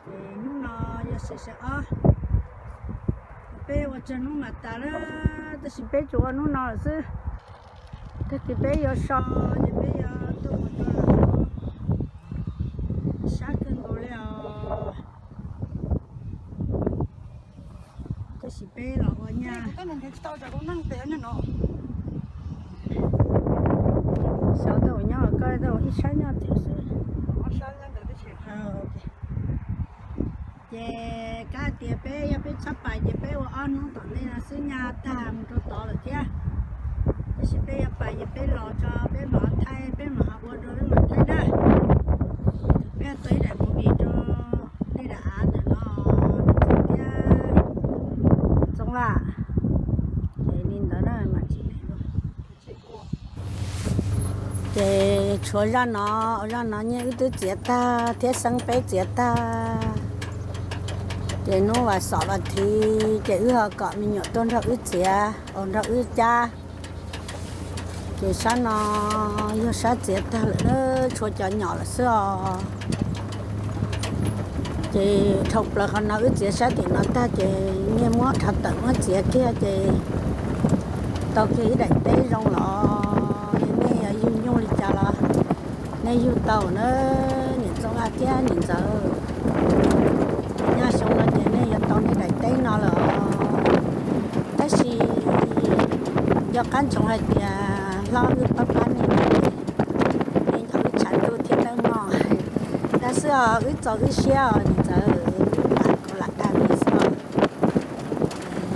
Ces hnub no yog sawm sawm ob, peb ua tsawg hnub mas tas lawm, tab sis peb tsuas ua hnub no lawm xwb. Tag kis peb yuav so, ces peb yuav tuaj mus rau lawm. Sab kawg nkaus li os. Tab sis peb los ua nyaj. Xyov tej zaum nyob los koj tej zaum ib sab nyob tim xwb. Ces kav hais tias peb yog peb txhob pais ces peb ua ob hnub tom ntej no xwb, nyaj tag mus rau tod lawm thiab. Tab sis peb yuav pais ces peb los tso peb mam thaij, peb mam ho ua dua peb mam thaij na. Peb tau ib daim movie rau nej daim av ntawm no thiab Txooj Vaj. Ces li ntawd na mas tsis Ces tshuav zaj no, zaj no nyiaj wb twb txiav tag thiab xeeb peb txiav tag. Ces hnub vas xom vas thiv ces wb ho kom me nyuam tuaj nrog wb txiav, nrog wb cab. Ces sab no yog sab txiav tag lawm, tshuav cov nyom lawm xwb os. Ces dhau plaws qhov no wb txiav sab tim no tag ces nyiaj muab rhov tawm muab txiav kiag ces tau kiag ib daim teb zoo los nej yog yug nyuj li cas los nej yug tau na, niam Txooj Vaj thiab niam ntxawm. Nyob xyoo no ces nej yuav tau nej daim teb no lawm os. Tab sis nco qab ntsoov hais tias hlob wb pab pab nej, nej nco wb tshav ntuj thiab dawb mog. Tab sis os wb txaus wb siab os niam ntxawm, wb lam kuv lam dag nej xwb os.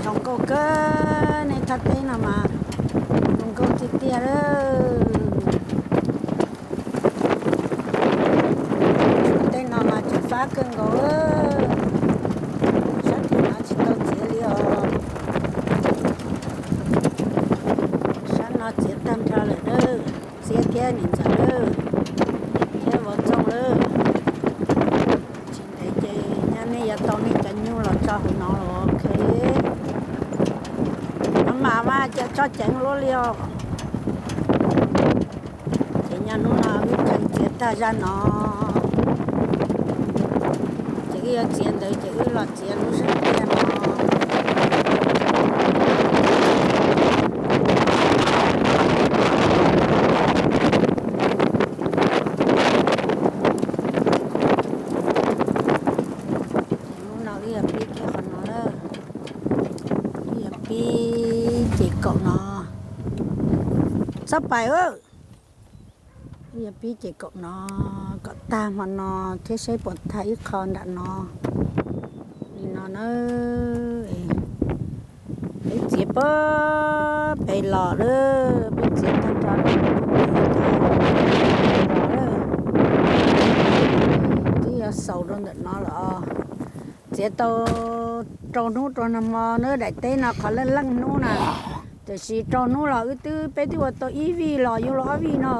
Zoo nkauj kawg, nej thaj teb no mas zoo nkauj tiag tiag lawm. Tej no mas tseem fab kawg nkaus, sab tim no tsis tau txiav li os. Sab no txiav tag nrho lawm na, txiav thiab niam ntxawm lawm, thiab vauv Txooj lawm. Tsis ntev ces nyaj nej yuav tau nej cov nyuj los tso hauv no los ok. No mas mas cas tso ceev luaj li os. Ces nyob hnub no wb kheev txiav tag zaj no, ces wb yuav txiav ntawd ces wb los txiav lub zaj tiaj no. Hnub no wb yuav pib kiag qhov no, wb yuav pib ces kaum no. Txhob pais, wb yuav pib ces kaum no, kom tag hmo no thiab saib puas tag ib qho nram no. Li no na, peb txiav pem los lawm, peb txiav tag nrho los lawm. Twb yuav xaus rau ntawm no lawm os. Txiav tau rau hnub rau nag hmo na, daim teb no qhov leej leej hnub na. Tiam sis rau hnub los wb twb, peb twb ua tau ib vij los yuav luag ob vij no.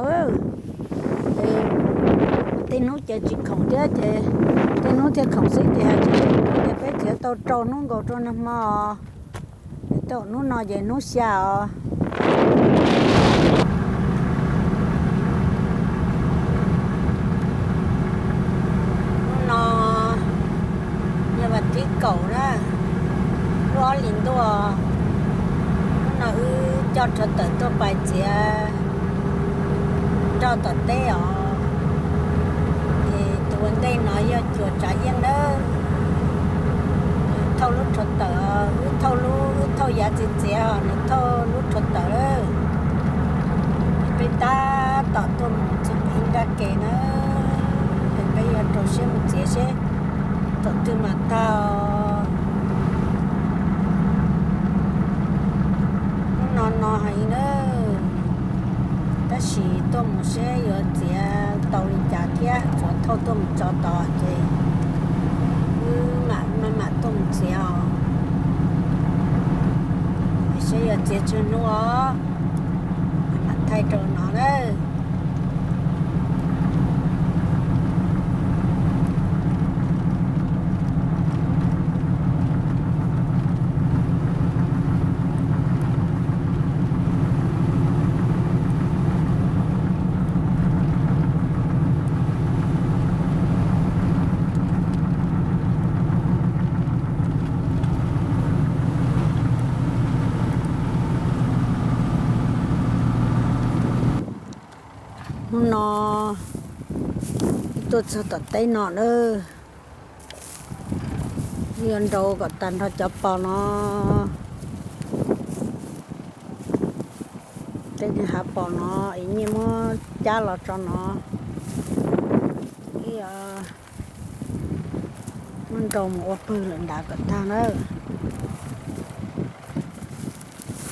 Tej hnub ces tsis khoom thiab ces tej hnub thiaj khoom xwb ces hais tias peb txiav tau rau hnub nkaus rau nag hmo. Tej hnub no ces hnub xya os. Hnub no yog vas thib kaum na, lub ob hlis ntuj. Hnub no wb coj rhov tawm tuaj pais txiav roj tom teb os. Ces tus ua ntej no yog Cuas Tsav Yeej nawb. Nws thauj lub rhuav tawm, wb thauj lub, wb thauj yav txiav txiav os, nws thauj lub rhuav tawm lawm. Peb tab tom tuaj mus txog ib nrab ke na, es peb yuav rau siab mus txiav seb thaum twg mam tag os. Hnub no no heev na, tab sis tuaj mus seb yuav txiav tau li cas thiab, tsuas thauj tuaj mus tso tod ces wb mam maj mam tuaj mus txiav os. Seb yuav txiav tsawg hnub os, mam thaij rau no na. Hnub no wb tuaj txog tom teb no na, wb yuav nrau kom tag nrho cov pos no. Tej niag hav pos no es nyiaj muab cab los tso no, wb yuav muab nrau mus ua pawg lawm nrad kom tag na.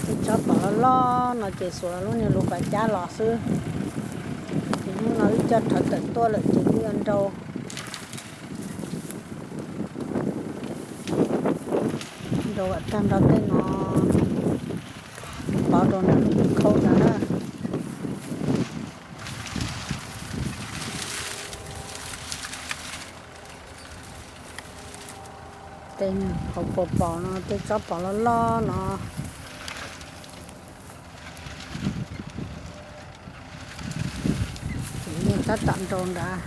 Tej tsob pos loj loj no ces xuas lub niag lus pas cab los xwb. Ces hnub no wb coj rhuav tawm tuaj lawm ces wb yuav nrau, nrau kom tag nrho tej no, pov rau nram lub khaub ntawd na. Tej hauv paus pos no, tej tsob pos loj loj no, ces yeej tab tom nrau nrad.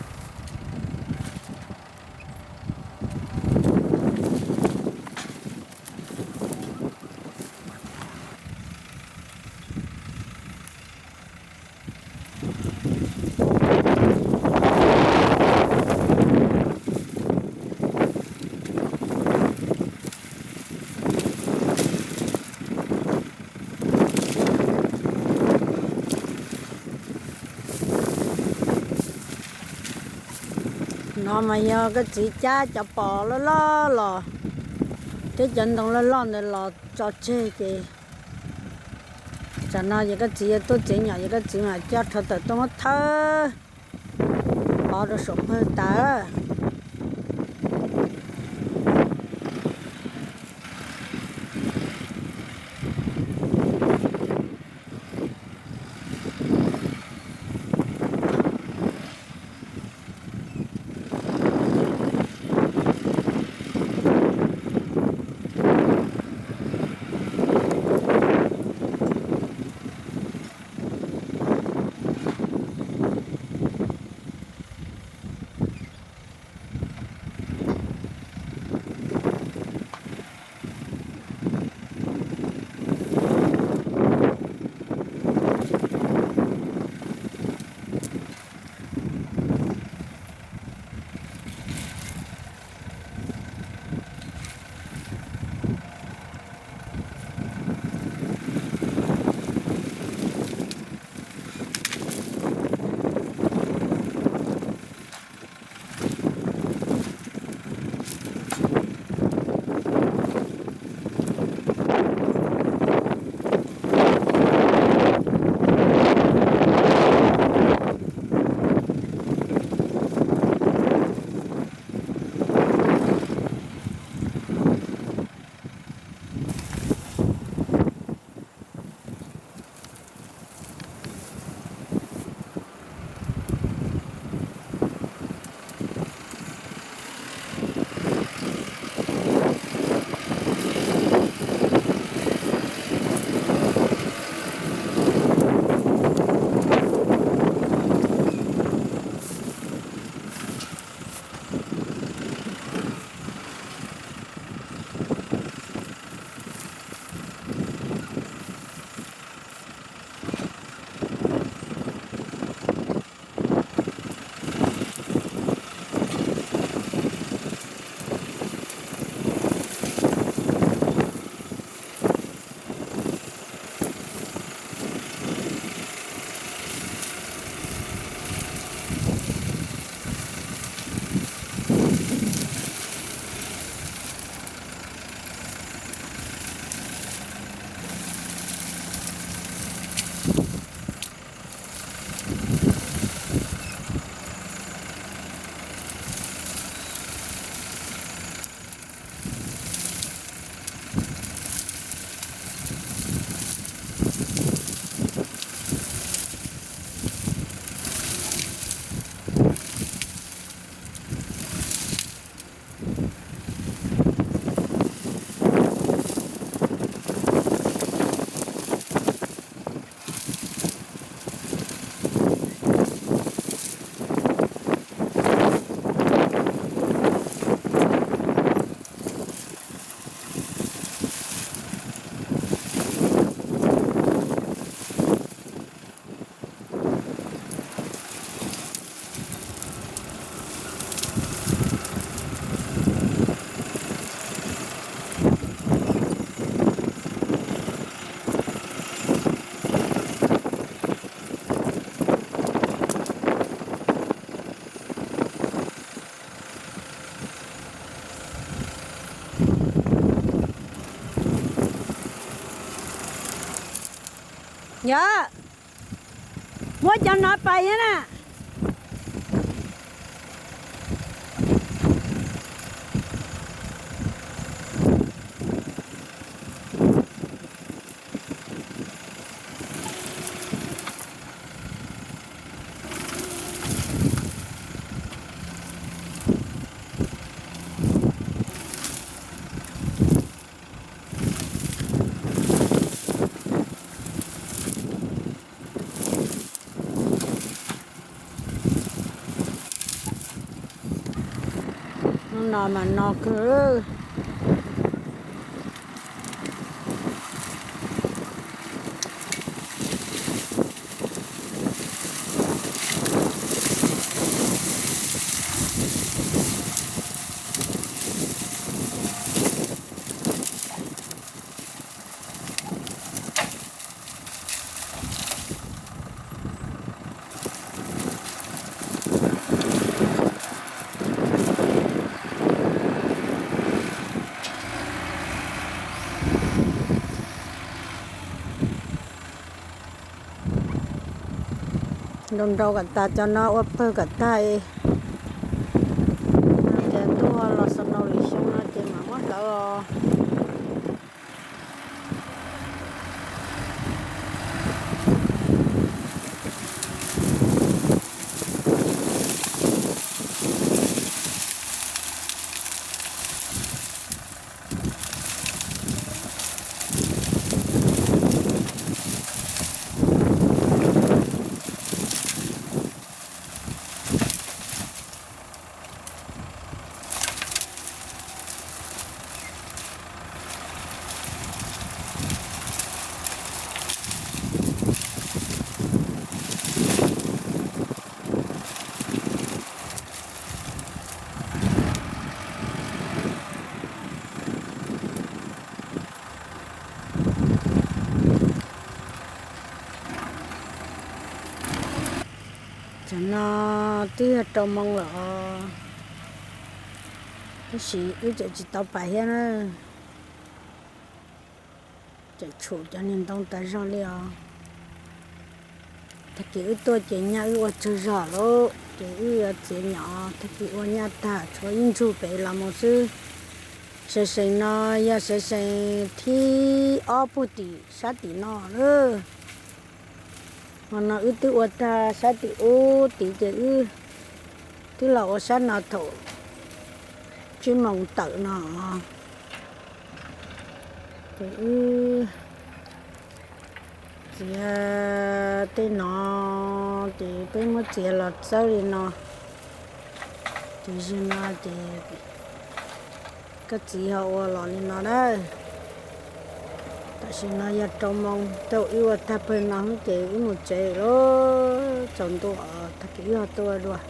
No mas yog koj txiv cab cov pos loj loj los thiab cov ntoo loj loj ntawd los tso tseg ces tsam no ces koj txiv yuav tuaj txiav nyom ces koj txiv mam coj rhuav tawm tuaj muab thawb pov rau saum pawg tas. Yog, muab cov no pais thiab na. Hnub no mas no kawg. Nrau nrau kom tas, cov no ua pawg kom tag. Ces ntuj los snow li xyoo no ces mam muab hlawv os. Cov no twb yog rau moo lawm os, tab sis wb tseem tsis tau pais thiab na. Tseem tshum cov niag ntoo tas zog li os. Tag kis wb tuaj ces nyaj wb ua tsawg zog lawm ces wb yuav txiav nyom, tag kis ua nyaj tag tshuav ib ntsug pem los mus xwb. Seem seem no yog seem seem thib ob puag tim sab tim no lawm. Hmo no wb twb ua tag sab tim ub tid ces wb twb los ua sab no thaum tsib moos tawm no. Ces wb txiav tej no, ces peb muab txiav los txawb li no. Ces zaum no ces koj txiv ho ua los li no na. Tam sim no yog rau moo, thaum wb ua tag pawg no ces wb mus tsev lawm, tsaus ntuj, tag kis wb ho tuaj dua.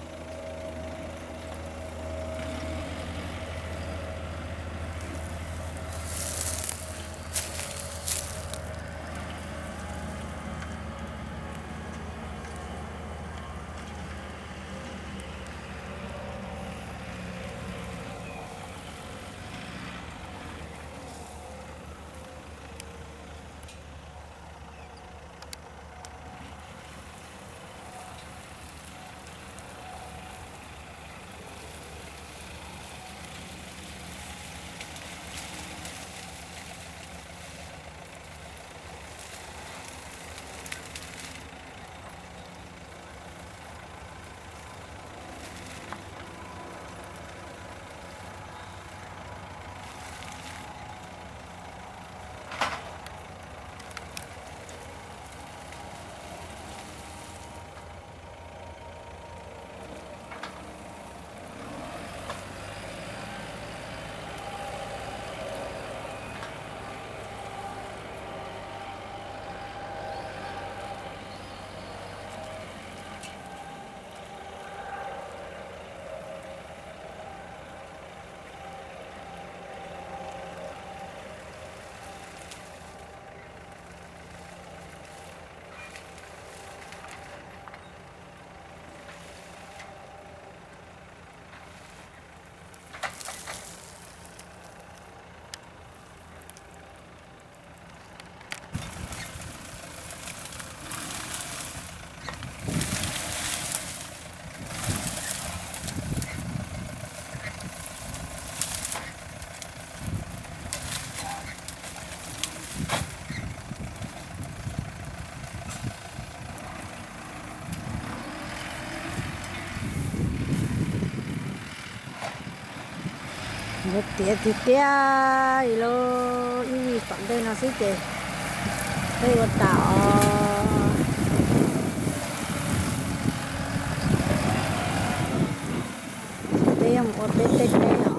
Yuav tiav tiag tiag li lauj, ib vij tom ntej no xwb ces peb ua tas os. Peb yuav mus ua peb tej teb os.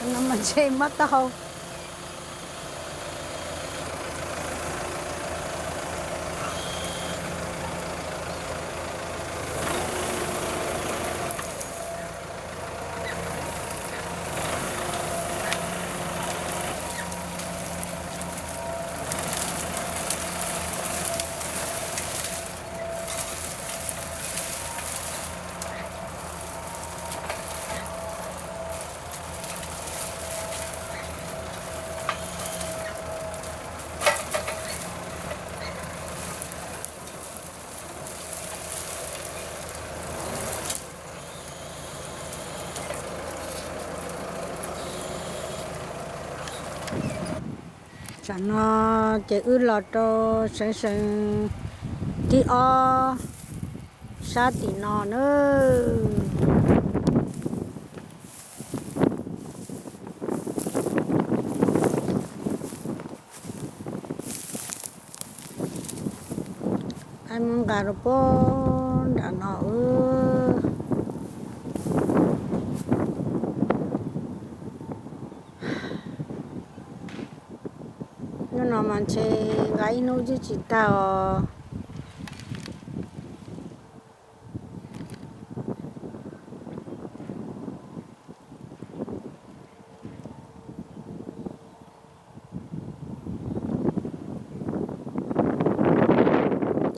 No mas ntshe muab tau. Tsam no ces wb los rau seev seev thib ob sab tim no na. rau pem nram no. Hnub no mas ntshe nqa ib hnub twb tsis tag os.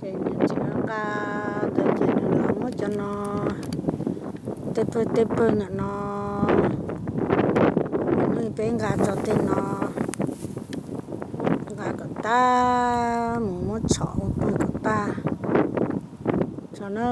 Ces nws tseem nqa ntawd ces nws los muab cov no tej pawg tej pawg ntawm no, nws peb nqa tso tej no, nqa kom tag mus muab tshom ua pawg kom tag tso na.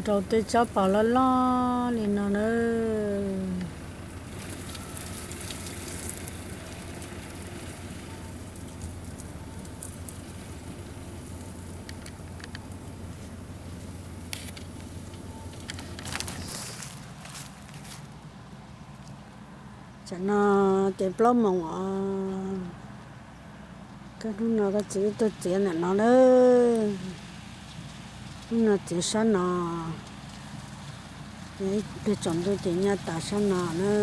Nrau tej tsob pos loj loj li no na. Tam no ces plaub moos os. Koj hnub no koj txiv wb tuaj txiav ntawm no na. Hnub no txiav sab no, ib pliag tsaus ntuj ces nyaj tas sab no na.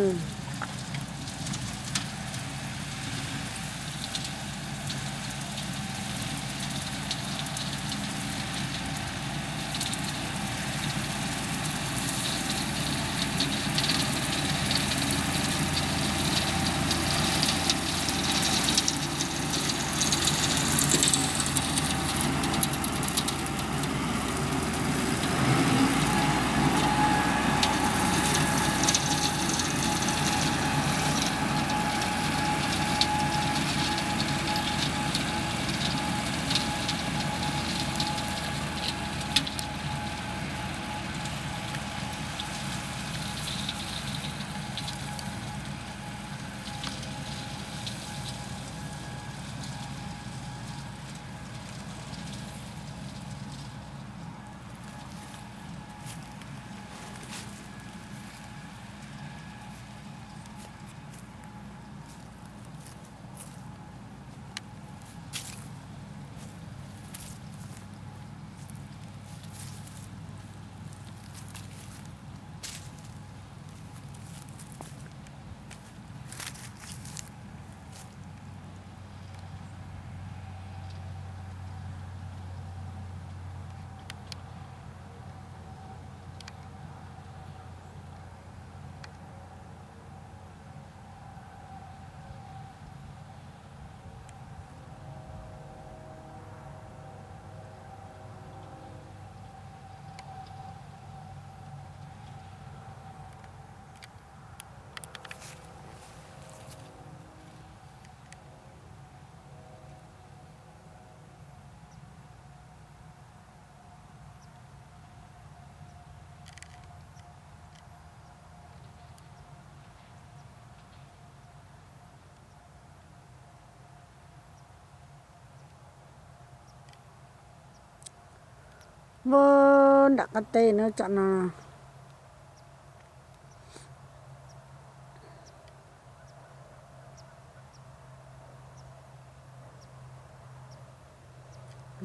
Npua nram qab teb no tsam no.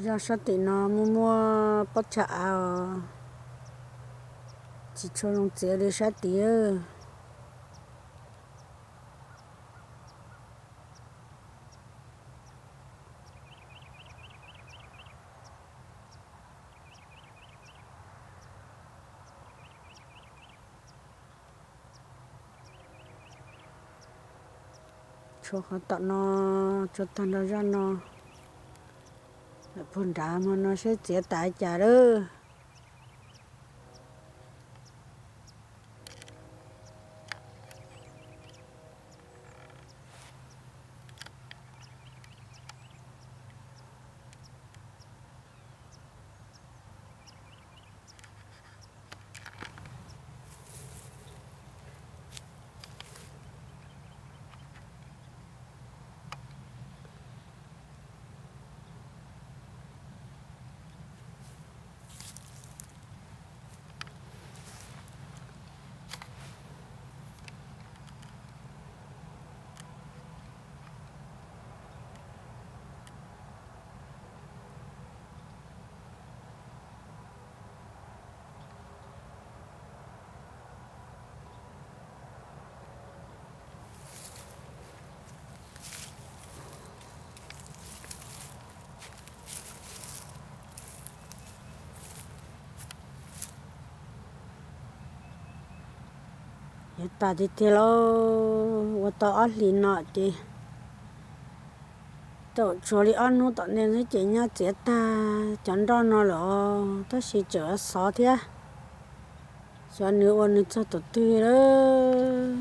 Zaj sab tim no muaj muaj pob tsha av os, tsis tshua zoo txiav li sab tid. Tshuav qhov tom no, tshuav tag nrho zaj no. Lawm puag nrad hmo no seb txiav tas cas lawm. Yuav tas tiag tiag lauj, ua tau ob hlis no ces tau tshuav li ob hnub tom ntej xwb ces nyaj txiav tag cov nroj no lawm os, tab sis tseem xov thiab. Xyov nws ua nws txog thaum twg lawm.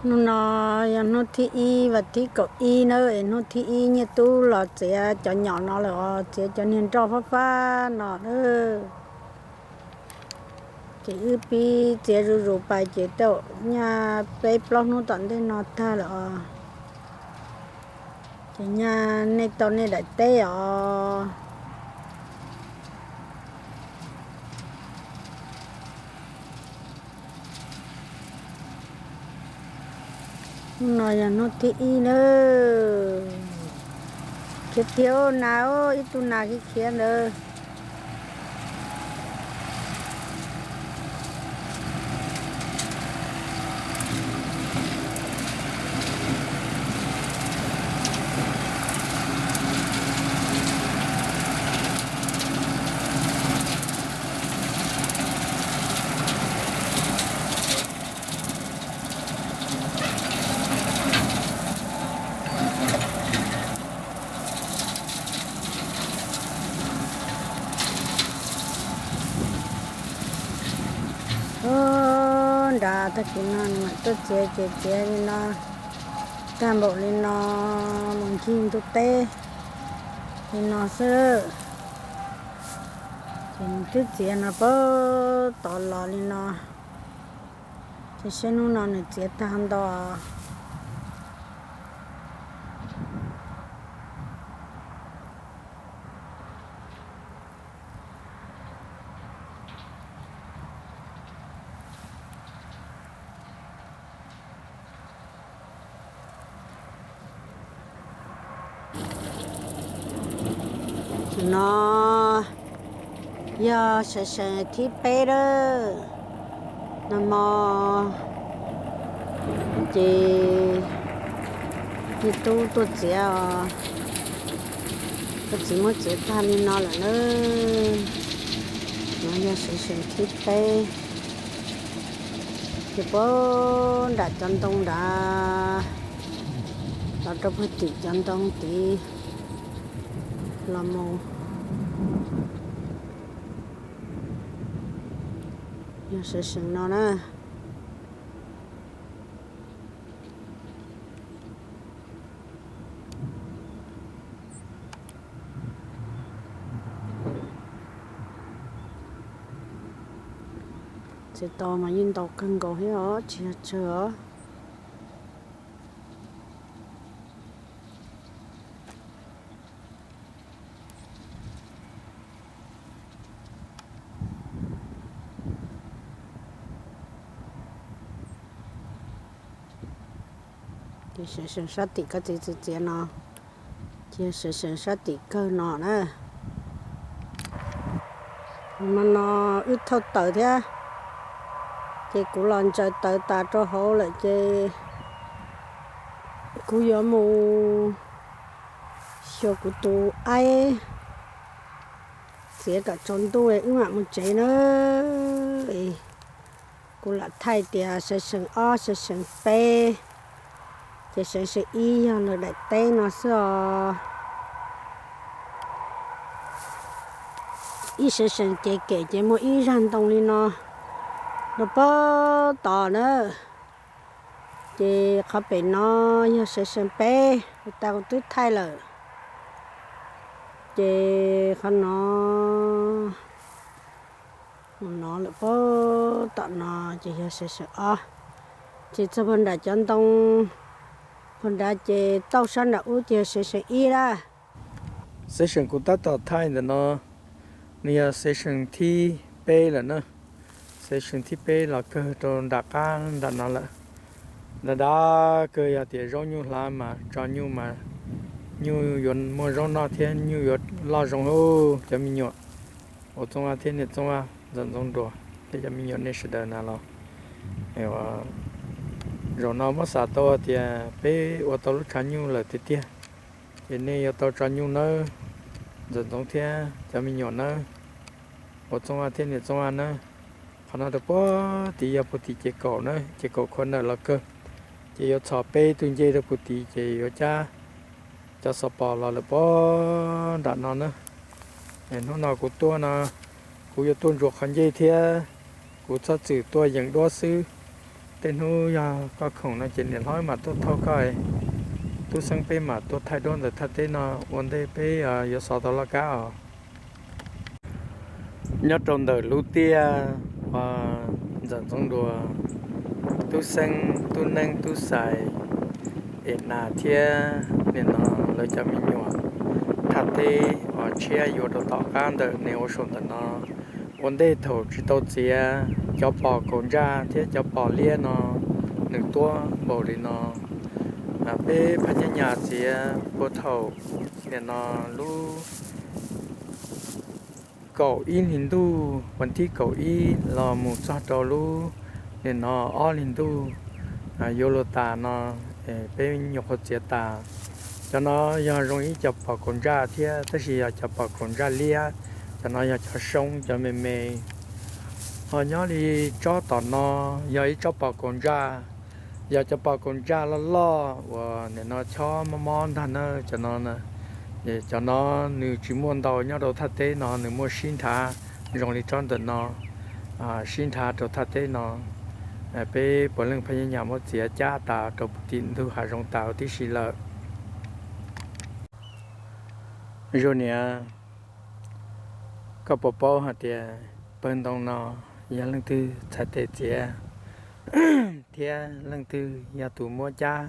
Hnub no yog hnub thib ib vas thib kaum ib na, es hnub thib ib Nyiaj Tub los txiav cov nyom no lawm os, txiav cov niag nroj fab fab no na. Ces wb pib txiav zuj zus pais ces tau nyaj peb plaub hnub tom ntej no tag lawm os. Ces nyaj nej tau nej daim teb os. Hnub no yog hnub thib ib nawb. Khiav tiag nas, ib tug nas khiav khiav ntawd. Tag kis no nws mam tuaj txiav ces txiav li no, tag npaum li no, mus ncig ntug teb li no xwb. Ces nws twb txiav no pab tod los li no, ces saib hnub no nws txiav tag ntau. No yog season thib peb lawm. Nag hmo ces niag tub tuaj txiav os, koj txiv muab txiav tag li no lawm na. No yog season thib peb, ces puag nram cov ntoo nrad los rau puag tim cov ntoo tid los mus. Yog season no na. Txiav tau mas yeej ntau kawg nkaus thiab os, tsis yog tsawg os. Ces season sab tim koj txiv txiav txiav no, ces season sab tim kawg no na. Hmo no wb thauj taws thiab, ces kuv los ntsaws taws tas rau hauv lawm ces kuv yuav mus xyuas kuv tus aib txiav kom tsaus ntuj wb mam mus tsev na. Kuv lam thaij tias season ob, season peb, ces season ib yog lawv daim teb no xwb os. Ib season ces kem ces muaj ib zaj ntoo li no rau pab tod na. Ces qhov pem no yog season peb, tas kuv twb thaij lawm. Ces qhov no, no lawm pab tom no ces yog season ob. Ces txog puag nram cov ntoo puag nrad ces tauj sab nram ub ces yog season ib lawm. Season kuv tab tom thaij ntawm no, nws yog season thib peb lawm na. Season thib peb los kawg rau nram qab nram no lawm. Nram nrad kawg yog tias zaub nyuj hlav mas tso nyuj mas nyuj yuav muaj zaub noj thiab nyuj yuav loj zoo lauj cov me nyuam. Ua Txooj Vaj thiab niam Txooj Vaj, Ntxawm Ntxoov Nruas thiab cov me nyuam nej sawv daws na los, zaum no muab xav tau tias peb ua tau lub tshav nyuj lawm tiag tiag, ces nej yuav tau tso nyuj nawb, Ntxawm Ntxoov thiab cov me nyuam nawb, Ua Txooj Vaj thiab niam Txooj Vaj nawb. Qhov no rau puag tid yog puag tim ces kaum na, ces kaum khua ntawm los kawg, ces yuav txhos peb tug ncej rau puag tid ces yuav cab cov xov pos los lawm puag nram no na. Hnub no kuv tuaj no, kuv yuav tuaj ntsuas qhov ncej thiab, kuv txhob txwm tuaj yees duab xwb. Tej hnub yog koj khoom no ces niam hlob mam tuaj thauj koj, tub xeeb peb mam tuaj thaij duab ntawm thaj teb no ua ntej peb yuav xov tau loj kab os. Nyob rau ntawm lub tiaj uas Ntxawm Ntxoov Nruas, tub xeeb, tub neeb, tub xais, es nas thiab nim no lawv cov me nyuam, thaj teb uas tshiab yuav rau tom qab ntawm nws ua saum ntawm no. Ua ntej thaum tsis tau txiav, cov pos kaus ntsaj thiab cov pos liab no nws tuab npaum li no. Peb phaj nyab nyas txiav puag thaum nim no lub kaum ib hlis ntuj, vas thib kaum ib los mus txog rau lub nim no ob hlis ntuj yuav luag tas no, peb nyuam qhuav txiav tas. Cov no yog zoo ib co pos kaus ntsaj thiab tab sis yog cov pos kaus ntsaj liab, cov no yog cov soob cov me me. Ho nyob li tsob tom no yog ib tsob pos kaus ntsaj, yog cov pos kaus ntsaj loj loj uas nim no chob mob mob ntag na. Cov no, cov no nws tsis muaj ntau nyob rau thaj teb no, nws muaj sib nrhav zoo li tsob ntawm no, sib nrhav rau thaj teb no. Peb puav leej pheej nyob nyam muab txiav cab tas rau puv tim ntug hav zoov tas huv tib si lawm. Zuag niam, koj puas paub hais tias pawg ntoo no yog leej twg txhais tes txiav thiab leej twg yog tus muab cab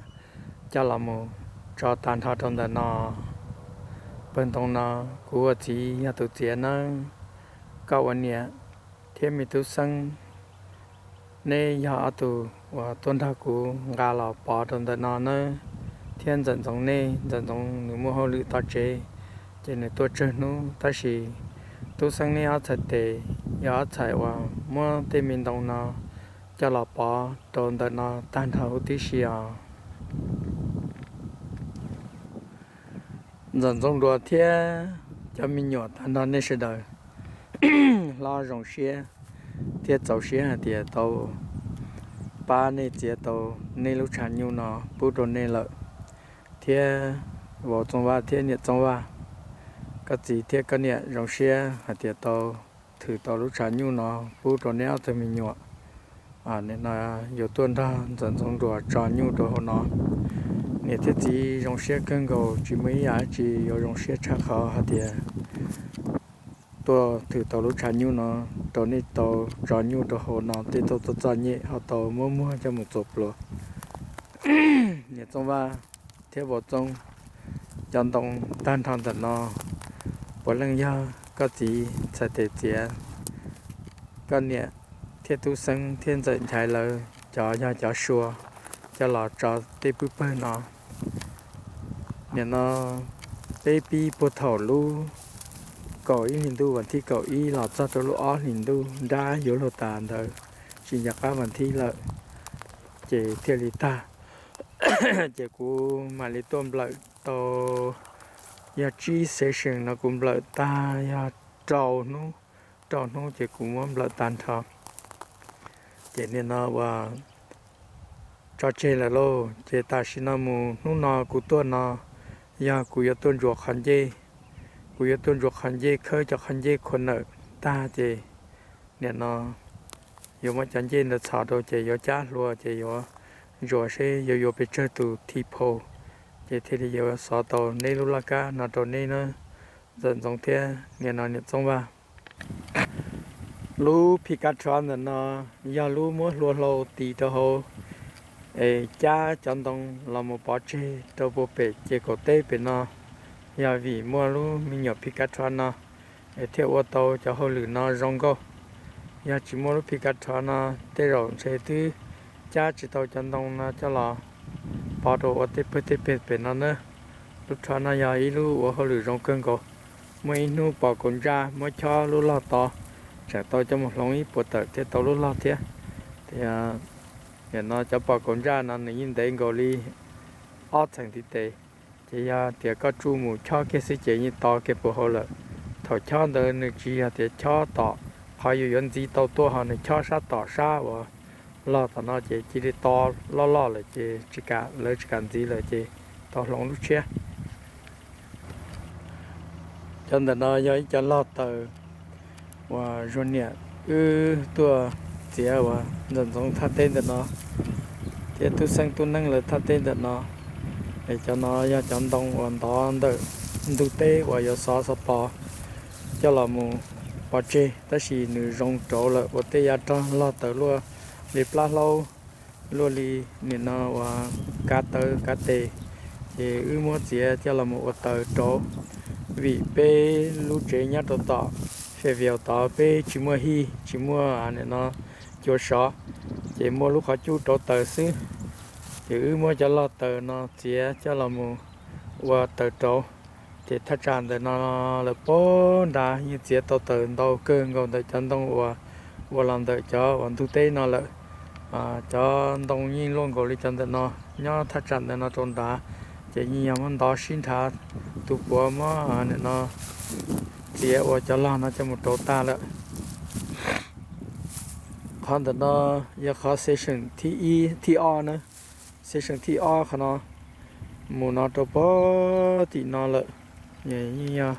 coj los mus tso tag nrho rau ntawm no? Pawg ntoo no kuv ua txiv yog tus txiav nawb. Koj ua niam thiab me tub Xeeb, neb yog ob tug uas tuaj nrog kuv nqa los pov rau ntawm no nawb, thiab Ntxawm Ntxoov nej, Ntxawm Ntxoov nws muaj hauj lwm tom tsev, ces nws tuaj tsawg hnub, tab sis tub Xeeb neb ob txhais tes yog ob txhais uas muab tej me ntoo no coj los pov rau ntawm no tag nrho huv tib si os. Ntxawm Ntxoov Nruas thiab cov me nyuam tag nrho nej sawv daws, hlob zoo siab thiab txaus siab hais tias tau pab nej txiav tau nej lub tshav nyuj no pub rau nej lawm. Thiab Vauv Txoov Vaj thiab Niam Txoov Vaj, koj txiv thiab koj niam zoo siab hais tias tau thwm tau lub tshav nyuj no pub rau neb ob tug me nyuam. Nim no yuav tuaj nrog Ntxawm Ntxoov Nruas tso nyuj rau hauv no. Niam thiab txiv zoo siab kawg nkaus, tsis muaj ib yam dab tsi yuav zoo siab tshaj qhov hais tias tuaj thwm tau lub tshav nyuj no rau nej tau tso nyuj rau hauv no, tej tau txom txom nyem ho tau muab muag coj mus txuas pluas. Niam Txoov Vaj thiab Vauv Txoov, cov ntoo tag nrho ntawm no puav leej yog koj txiv txhais tes txiav. Koj niam thiab tub Xeeb thiab Ntxawm Nchaiv lawv cov yog cov sua coj los tso tej pwj pawg no. Nim no peb pib puag thaum lub kaum ib hlis ntuj vas thib kaum ib los txog rau lub ob hlis ntuj nrab yuav luag tas ntawd, tsis nco qab vas thib lawm, ces thiaj li tag. Ces kuv mam li tuaj nplawm tau, yog tsib session no kuv nplawm tag yog rau hnub, rau hnub ces kuv muab nplawm tag nrho. Ces nim no uas tso tseg lawm lauj, ces tam sim no mus hnub no kuv tuaj no yog kuv yuav tuaj ntsuas qhov ncej, kuv yuav tuaj ntsuas qhov ncej khawb cov qhov ncej khuam nawm tag ces nim no yuav muab cov ncej ntawd txhos rau ces yuav cab hlua ces yuav ntsuas seb yuav yuav pes tsawg tus thi phau, ces thiaj li yuav xov tau neb lub laj kab no rau neb na, Ntxawm Ntxoov thiab nim no Niam Txoov Vaj. Lub phi kab rhav ntawm no yog lub muab hlua hlau tis rau hauv es cab cov ntoo los mus pov tseg rau puag pem ces kaum teb pem no. Yog vim muaj lub me nyuam phi kab rhav no es thiaj ua tau cov hauj lwm no zoo nkauj. Yog tsis muaj lub phi kab rhav no tej zaum ntshe twb cab tsis tau cov ntoo no coj los pov rau ua tej pawg tej peg pem no na. Lub rhav no yog ib lub ua hauj lwm zoo kawg nkaus. Muaj ib hnub pom kaus ntsaj muab chob lub log tod, tseem tau coj mus hloov ib puas tawm thiaj tau lub log thiab. Tias nim no cov pom kaus ntsaj no nws yeej ntev nkaus li ob txheem ntiv tes, ces yog tias koj tsuj mus chob kiag xwb ces yeej to kiag puag hauv lawm. Thaum chob ntawd nws tsis yog tias chob tom qhov yus yuav ntxiv tau tuaj ho, nws chob sab tom sab uas log tom no ces cia li to loj loj lawm ces tsis kam, lawv tsis kam ntxiv lawm ces tau hloov lub tshiab. Cov ntawm no yog ib cov log taws uas Zuag niam wb tuaj txiav uas Ntxawm Ntxoov thaj teb ntawm no thiab Tub Xeeb Tub Neeb lawv thaj teb ntawm no. Es cov no yog cov ntoo uas ntov ntawm ntug teb uas yuav xov xov pos coj los mus pov tseg, tab sis nws zoo rauv lawm ua tej yav rog log taws luaj li plab hlaub, luaj li nim no uas kav tawv kav tes, ces wb muab txiav coj los mus ua taws rauv. Vim peb lub tsev nyob rau tom fem vias tod peb tsis muaj hij tsis muaj nim no cua sov, ces muaj lub qhov cub rauv taws xwb. Ces wb muab cov log taws no txiav coj los mus ua taws rauv. Ces thaj tsam ntawm no lawm puag nrad yeej txiav tau taws ntau kawg nkaus ntawm cov ntoo uas ua los ntawm cov uas ntug teb no lawm. Cov ntoo yeej luaj nkaus li cov ntawm no, nyob thaj tsam ntawm no rau nrad, ces yeej yog muab ntov sib nrhav, tus puav muab nim no txiav ua cov log no coj mus rauv tag lawm. Qhov ntawm no yog qhov session thib ib, thib ob na. Session thib ob qhov no mus no rau puag tim no lawm, yeej yog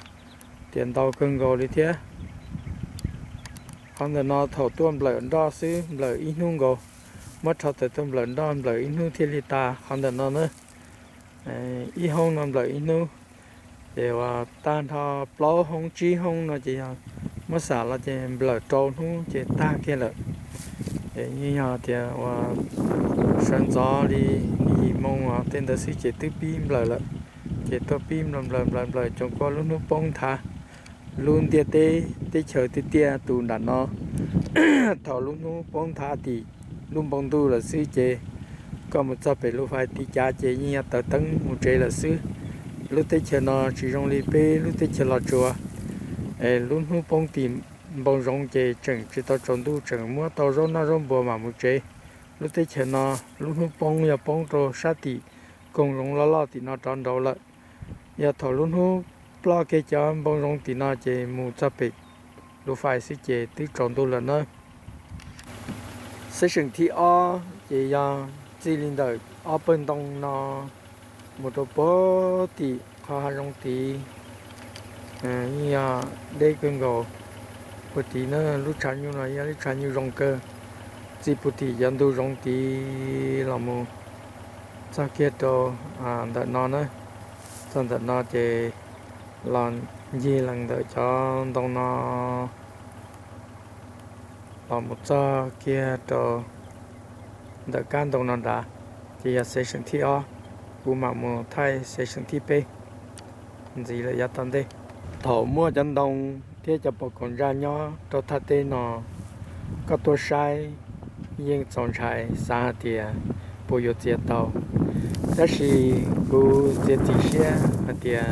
tias ntau kawg nkaus li thiab. Qhov ntawm no thaum tuaj nplawm nroj xwb nplawm ib hnub nkaus, muab rho tawm tuaj nplawm nroj nplawm ib hnub thiaj li tas qhov ntawm no na. Ib hoob no nplawm ib hnub, ces uas tag nrho plaub hoob tsib hoob no ces yog muab xam los ces nplawm rau hnub ces tag kiag lawm. Ces yeej yog tias uas sawv ntxov li yim moo tej ntawd xwb ces twb pib nplawm lawm. Ces tuaj pib nplawm nplawm nplawm nplawm coom koj lub hnub poob nthav lub ntiaj teb teb chaws tiaj tiaj tus nram no. Thaum lub hnub poob nthav tim lub npoo ntuj lawm xwb ces koj mus txog pem lub fais tiv cav ces yeej yog taws teeb mus tsev lawm xwb. Lub teb chaws no tsis zoo li peb lub teb chaws Los Tsuas, es lub hnub poob tim npoo zoov ces tseem tsis tau tsaus ntuj tseem muab tau zaub noj zaub npua mam mus tsev. Lub teb chaws no lub hnub poob yog poob rau sab tim koog zoov loj loj tim no rov nraud lawm. Yog thaum lub hnub ploj kiag cov npoo zoov tim no ces mus txog pem lub fais xwb ces twb tsaus ntuj lawm na. Session thib ob ces yog txij li ntawm ob pawg ntoo no mus rau puag tim qhov hav zoov tid, yeej yog deb kawg nkaus. Puag tid na lub tshav nyuj no yog lub tshav nyuj zoo kawg, txij puag tim cov ntug zoov tid los mus txog kiag rau ntawm no na. Txog ntawm no ces los ncig lees ntawm cov ntoo no los mus txog kiag rau ntawm kab ntoo no nrad, ces yog session thib ob. Kuv mam mus thaij session thib peb ntxiv lawm yav tom ntej. Thaum muaj cov ntoo thiab cov pos kaum ntsaj nyob rau thaj teb no, koj tuaj saib yeej txaus ntshai xav hais tias puas yuav txiav tau. Tab sis kuv txiav txim siab hais tias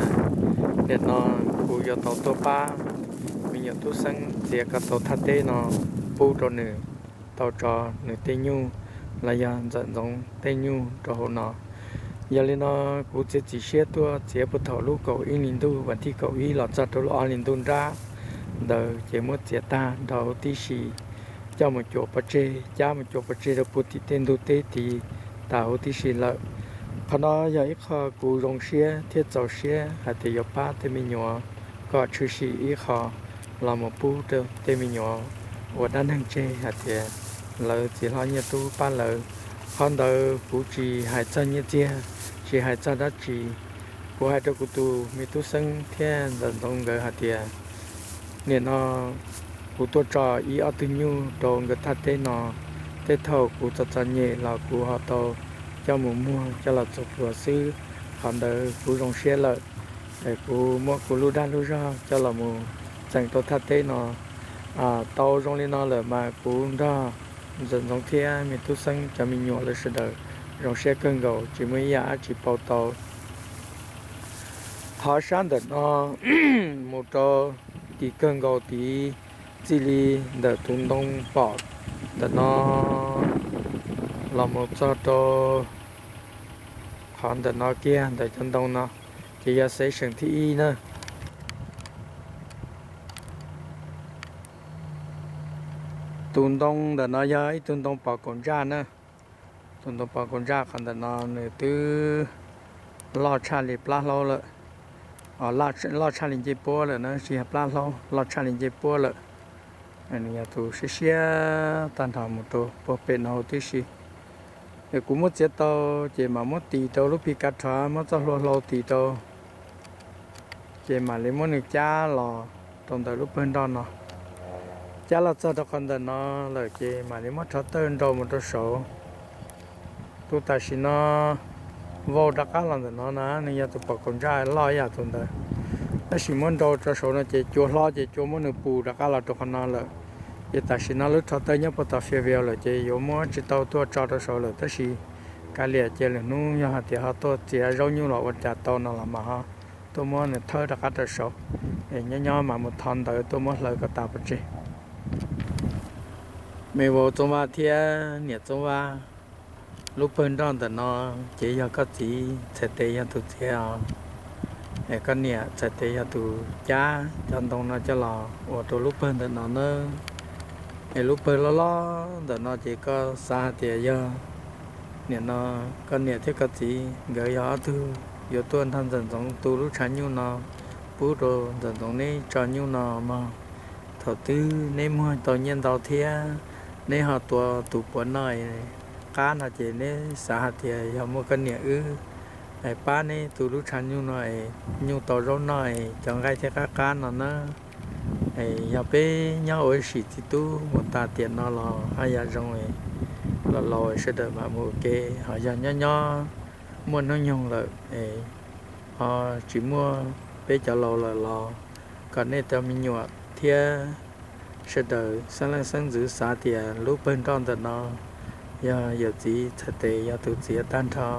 nim no kuv yuav tau tuaj pab me nyuam tub xeeb txiav kom tau thaj teb no pub rau nws tau tso nws tej nyuj los yog Ntxawm Ntxoov tej nyuj rau hauv no. Yog li no kuv txiav txim siab tuaj txiav puag thaum lub kaum ib hli ntuj vas thib kaum ib los txog rau lub ob hli ntuj nrab ntawd ces muab txiav tag nrho huv tib si, coj mus cuam pov tseg, cab mus cuam pov tseg rau puag tim tej ntug teb tid tas huv tib si lawm. Qhov no yog ib qho kuv zoo siab thiab txaus siab hais tias yuav pab tej me nyuam kom tshwm sim ib qho los mus pub rau tej me nyuam ua dab neeg tseg hais tias lawv txiv hlob nyiaj tub pab lawv. Qhov ntawd kuv tsis hais txog nyiaj txiag, tsis hais txog dab tsi. Kuv hais rau kuv tus me tub xeeb thiab Ntxawm Ntxoov nkawd hais tias nim no kuv tuaj tso ib ob tug nyuj rau nkawd thaj teb no, tej thaum kuv txom txom nyem los kuv ho tau coj mus muag coj los txuag pluas xwb, qhov ntawd kuv zoo siab lawm. Kuv muab kuv lub dag lub zog coj los mus txeem rau thaj teb no tau zoo li no lawm mas kuv nrog Ntxawm Ntxoov thiab me tub xeeb cov me nyuam lawv sawv daws zoo siab kawg nkaus tsis muaj ib yam dab tsi pauv tau. Qhov sab ntawm no mus rau tim kawg nkaus tid, txij li ntawm tus ntoo pom ntawm no los mus txog rau qhov ntawm no kiag ntawm cov ntoo no, ces yog section thib ib na. Tus ntoo ntawm no yog ib tug ntoo pos kaum ntsaj na. Tus ntoo pos kaum ntsaj qhov ntawm no nws twb loj tshaj li plab hlaub lawm, loj tshaj li ncej puab lawm na, tsis yog plab hlaub, loj tshaj li ncej puab lawm. Nws yog tus siab siab tag nrho mus rau puag pem no huv tib si. Es kuv muab txiav tau ces mam muab tis rau lub pi kav rhov, muab txoj hlua hlau tis rau, ces mam li muab nws cab los rau ntawm lub pawg nroj no. Cab los txog rau qhov ntawm no lawm ces mam li muab rhov tawj nrau mus rau saud. Tus tam sim no vau rov qab los ntawm no na, nws yog tus pos kaum ntsaj loj ib yam tus ntawd. Tab sis muab nrau rau saud no ces cua hlob ces cua muab nws pus rov qab los rau qhov no lawm. Ces tam sim no lub rhov tawj nyob puag tom fiav vias lawm ces yuav muab tsis tau tuaj tso rau saud lawm, tab sis kav liam cia lwm hnub yog hais tias ho tuaj txiav zaub nyuj los ua cas tau no los mas ho tuaj muab nws thawb rov qab rau saud. Es nyob nyob mam mus thov ntawv tuaj muab hlawv kom tas pov tseg. Me vauv Txoov Vaj thiab niam Txoov Vaj, lub pawg nroj ntawm no ces yog koj txiv txhais tes yog tus txiav os, es koj niam txhais tes yog tus cab cov ntoo no coj los ua rau lub pawg ntawm no nawb. Es lub pawg loj loj ntawm no ces koj xav hais tias yog nim no koj niam thiab koj txiv nkawd yog ob tug yuav tuaj nrog Ntxawm Ntxoov tu lub tshav nyuj no, pub rau Ntxawm Ntxoov neb tso nyuj no mog. Thaum twg neb muag tau nyiaj ntau thiab neb ho tua tus puav noj, qab no ces neb xav hais tias yog muaj koj niam wb pab neb tu lub tshav nyuj no es nyuj tau zaub noj es cov nqaij thiaj qab qab no na. Yog peb nyob ua ib sim txiv tub mus tas tiam no los haj yam zoo, los laus sawv daws mam mus ua ke, ho yog nyob nyob muaj hnub nyoog lawm es ho tsis muaj peb cov laus lawm los kom nej cov me nyuam thiab sawv daws xeeb leej xeeb ntxwv xav tias lub pawg nroj ntawm no yog yawm txiv txhais tes yog tus txiav tag nrho,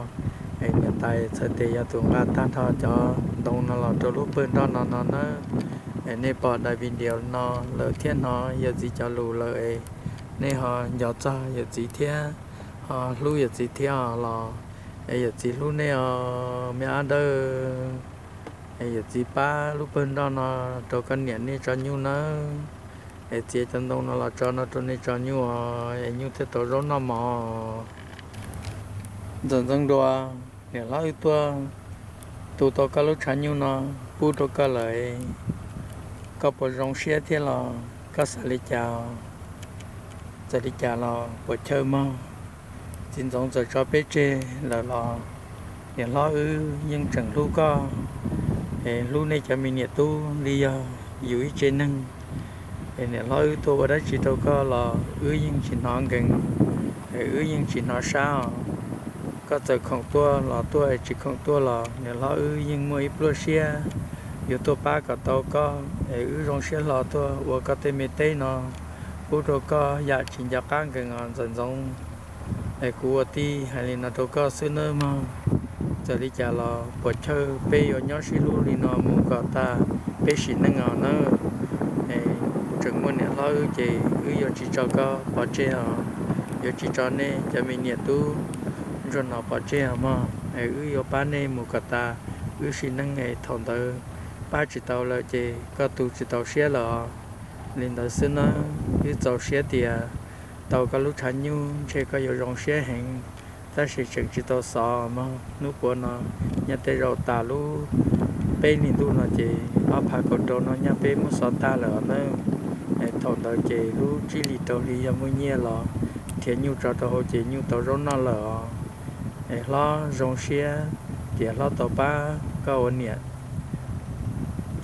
es niam tais txhais tes yog tus nqa tag nrho cov ntoo no los rau lub pawg nroj no no nawb. Es nej pom daim video no lawm thiab hnov yawm txiv cov lus lawm es nej ho nco txog yawm txiv thiab, ho hlub yawm txiv thiab os los es yawm txiv hlub nej os me ab dawb. Es yawm txiv pab lub pawg nroj no rau koj niam nej tso nyuj nawb. Es txiav cov ntoo no los tso no rau nej tso nyuj os, es nyuj thiaj tau zaub noj mov. Ntxawm Ntxoov Nruas, niam hlob wb tuaj tu tau koj lub tshav nyuj no pub rau koj lawm, koj puas zoo siab thiab los koj xav li cas? Txawm li cas los puas chawj mog, txiv ntxoov txawm tso peb tseg lawm los niam hlob wb yeej tseem hlub koj, es hlub nej cov me niam tub li yog yus ib tsev neeg. Es niam hlob wb tuaj ua dab tsi rau koj los wb yeej tsis hnov nkees, es wb yeej tsis hnov sab os. Koj txawm khoom tuaj los tuaj, tsis khoom tuaj los niam hlob wb yeej muaj ib pluaj siab yuav tuaj pab kom tau koj, es wb zoo siab hlo tuaj ua koj tej me teb no pub rau koj yam tsis nco qab nkees os Ntxawm Ntxoov. Es kuv ua tij hais li no rau koj xwb nawb mog. Txawm li cas los puas chawj peb yuav nyob sib hlub li no mus kom tas peb sim neej os nawb. Es kuv tseem muaj niam hlob wb ces wb yuav tsis tso koj pov tseg os, yuav tsis tso nej cov me niam tub ntsuag no pov tseg os mog. Es wb yuav pab nej mus kom tas wb sim neej, es thaum ntawd pab tsis tau lawm ces koj tu tsis tau siab lawm os. Li ntawd xwb nawb, wb txaus siab tias tau koj lub tshav nyuj ntshe koj yuav zoo siab heev, tab sis tseem tsis tau xov mog. Hnub puav no nyob tej zaum tas lub peb hlis ntuj no ces ob phav kaum rau no nyaj peb muab xov tag lawm os nawb. Es thaum ntawd ces lub tsib hlis rau hli yog muaj nyiaj los nrhiav nyuj tso rau hauv ces nyuj tau zaub noj lawm os. Es hlob zoo siab tias hlob tau pab koj ua niam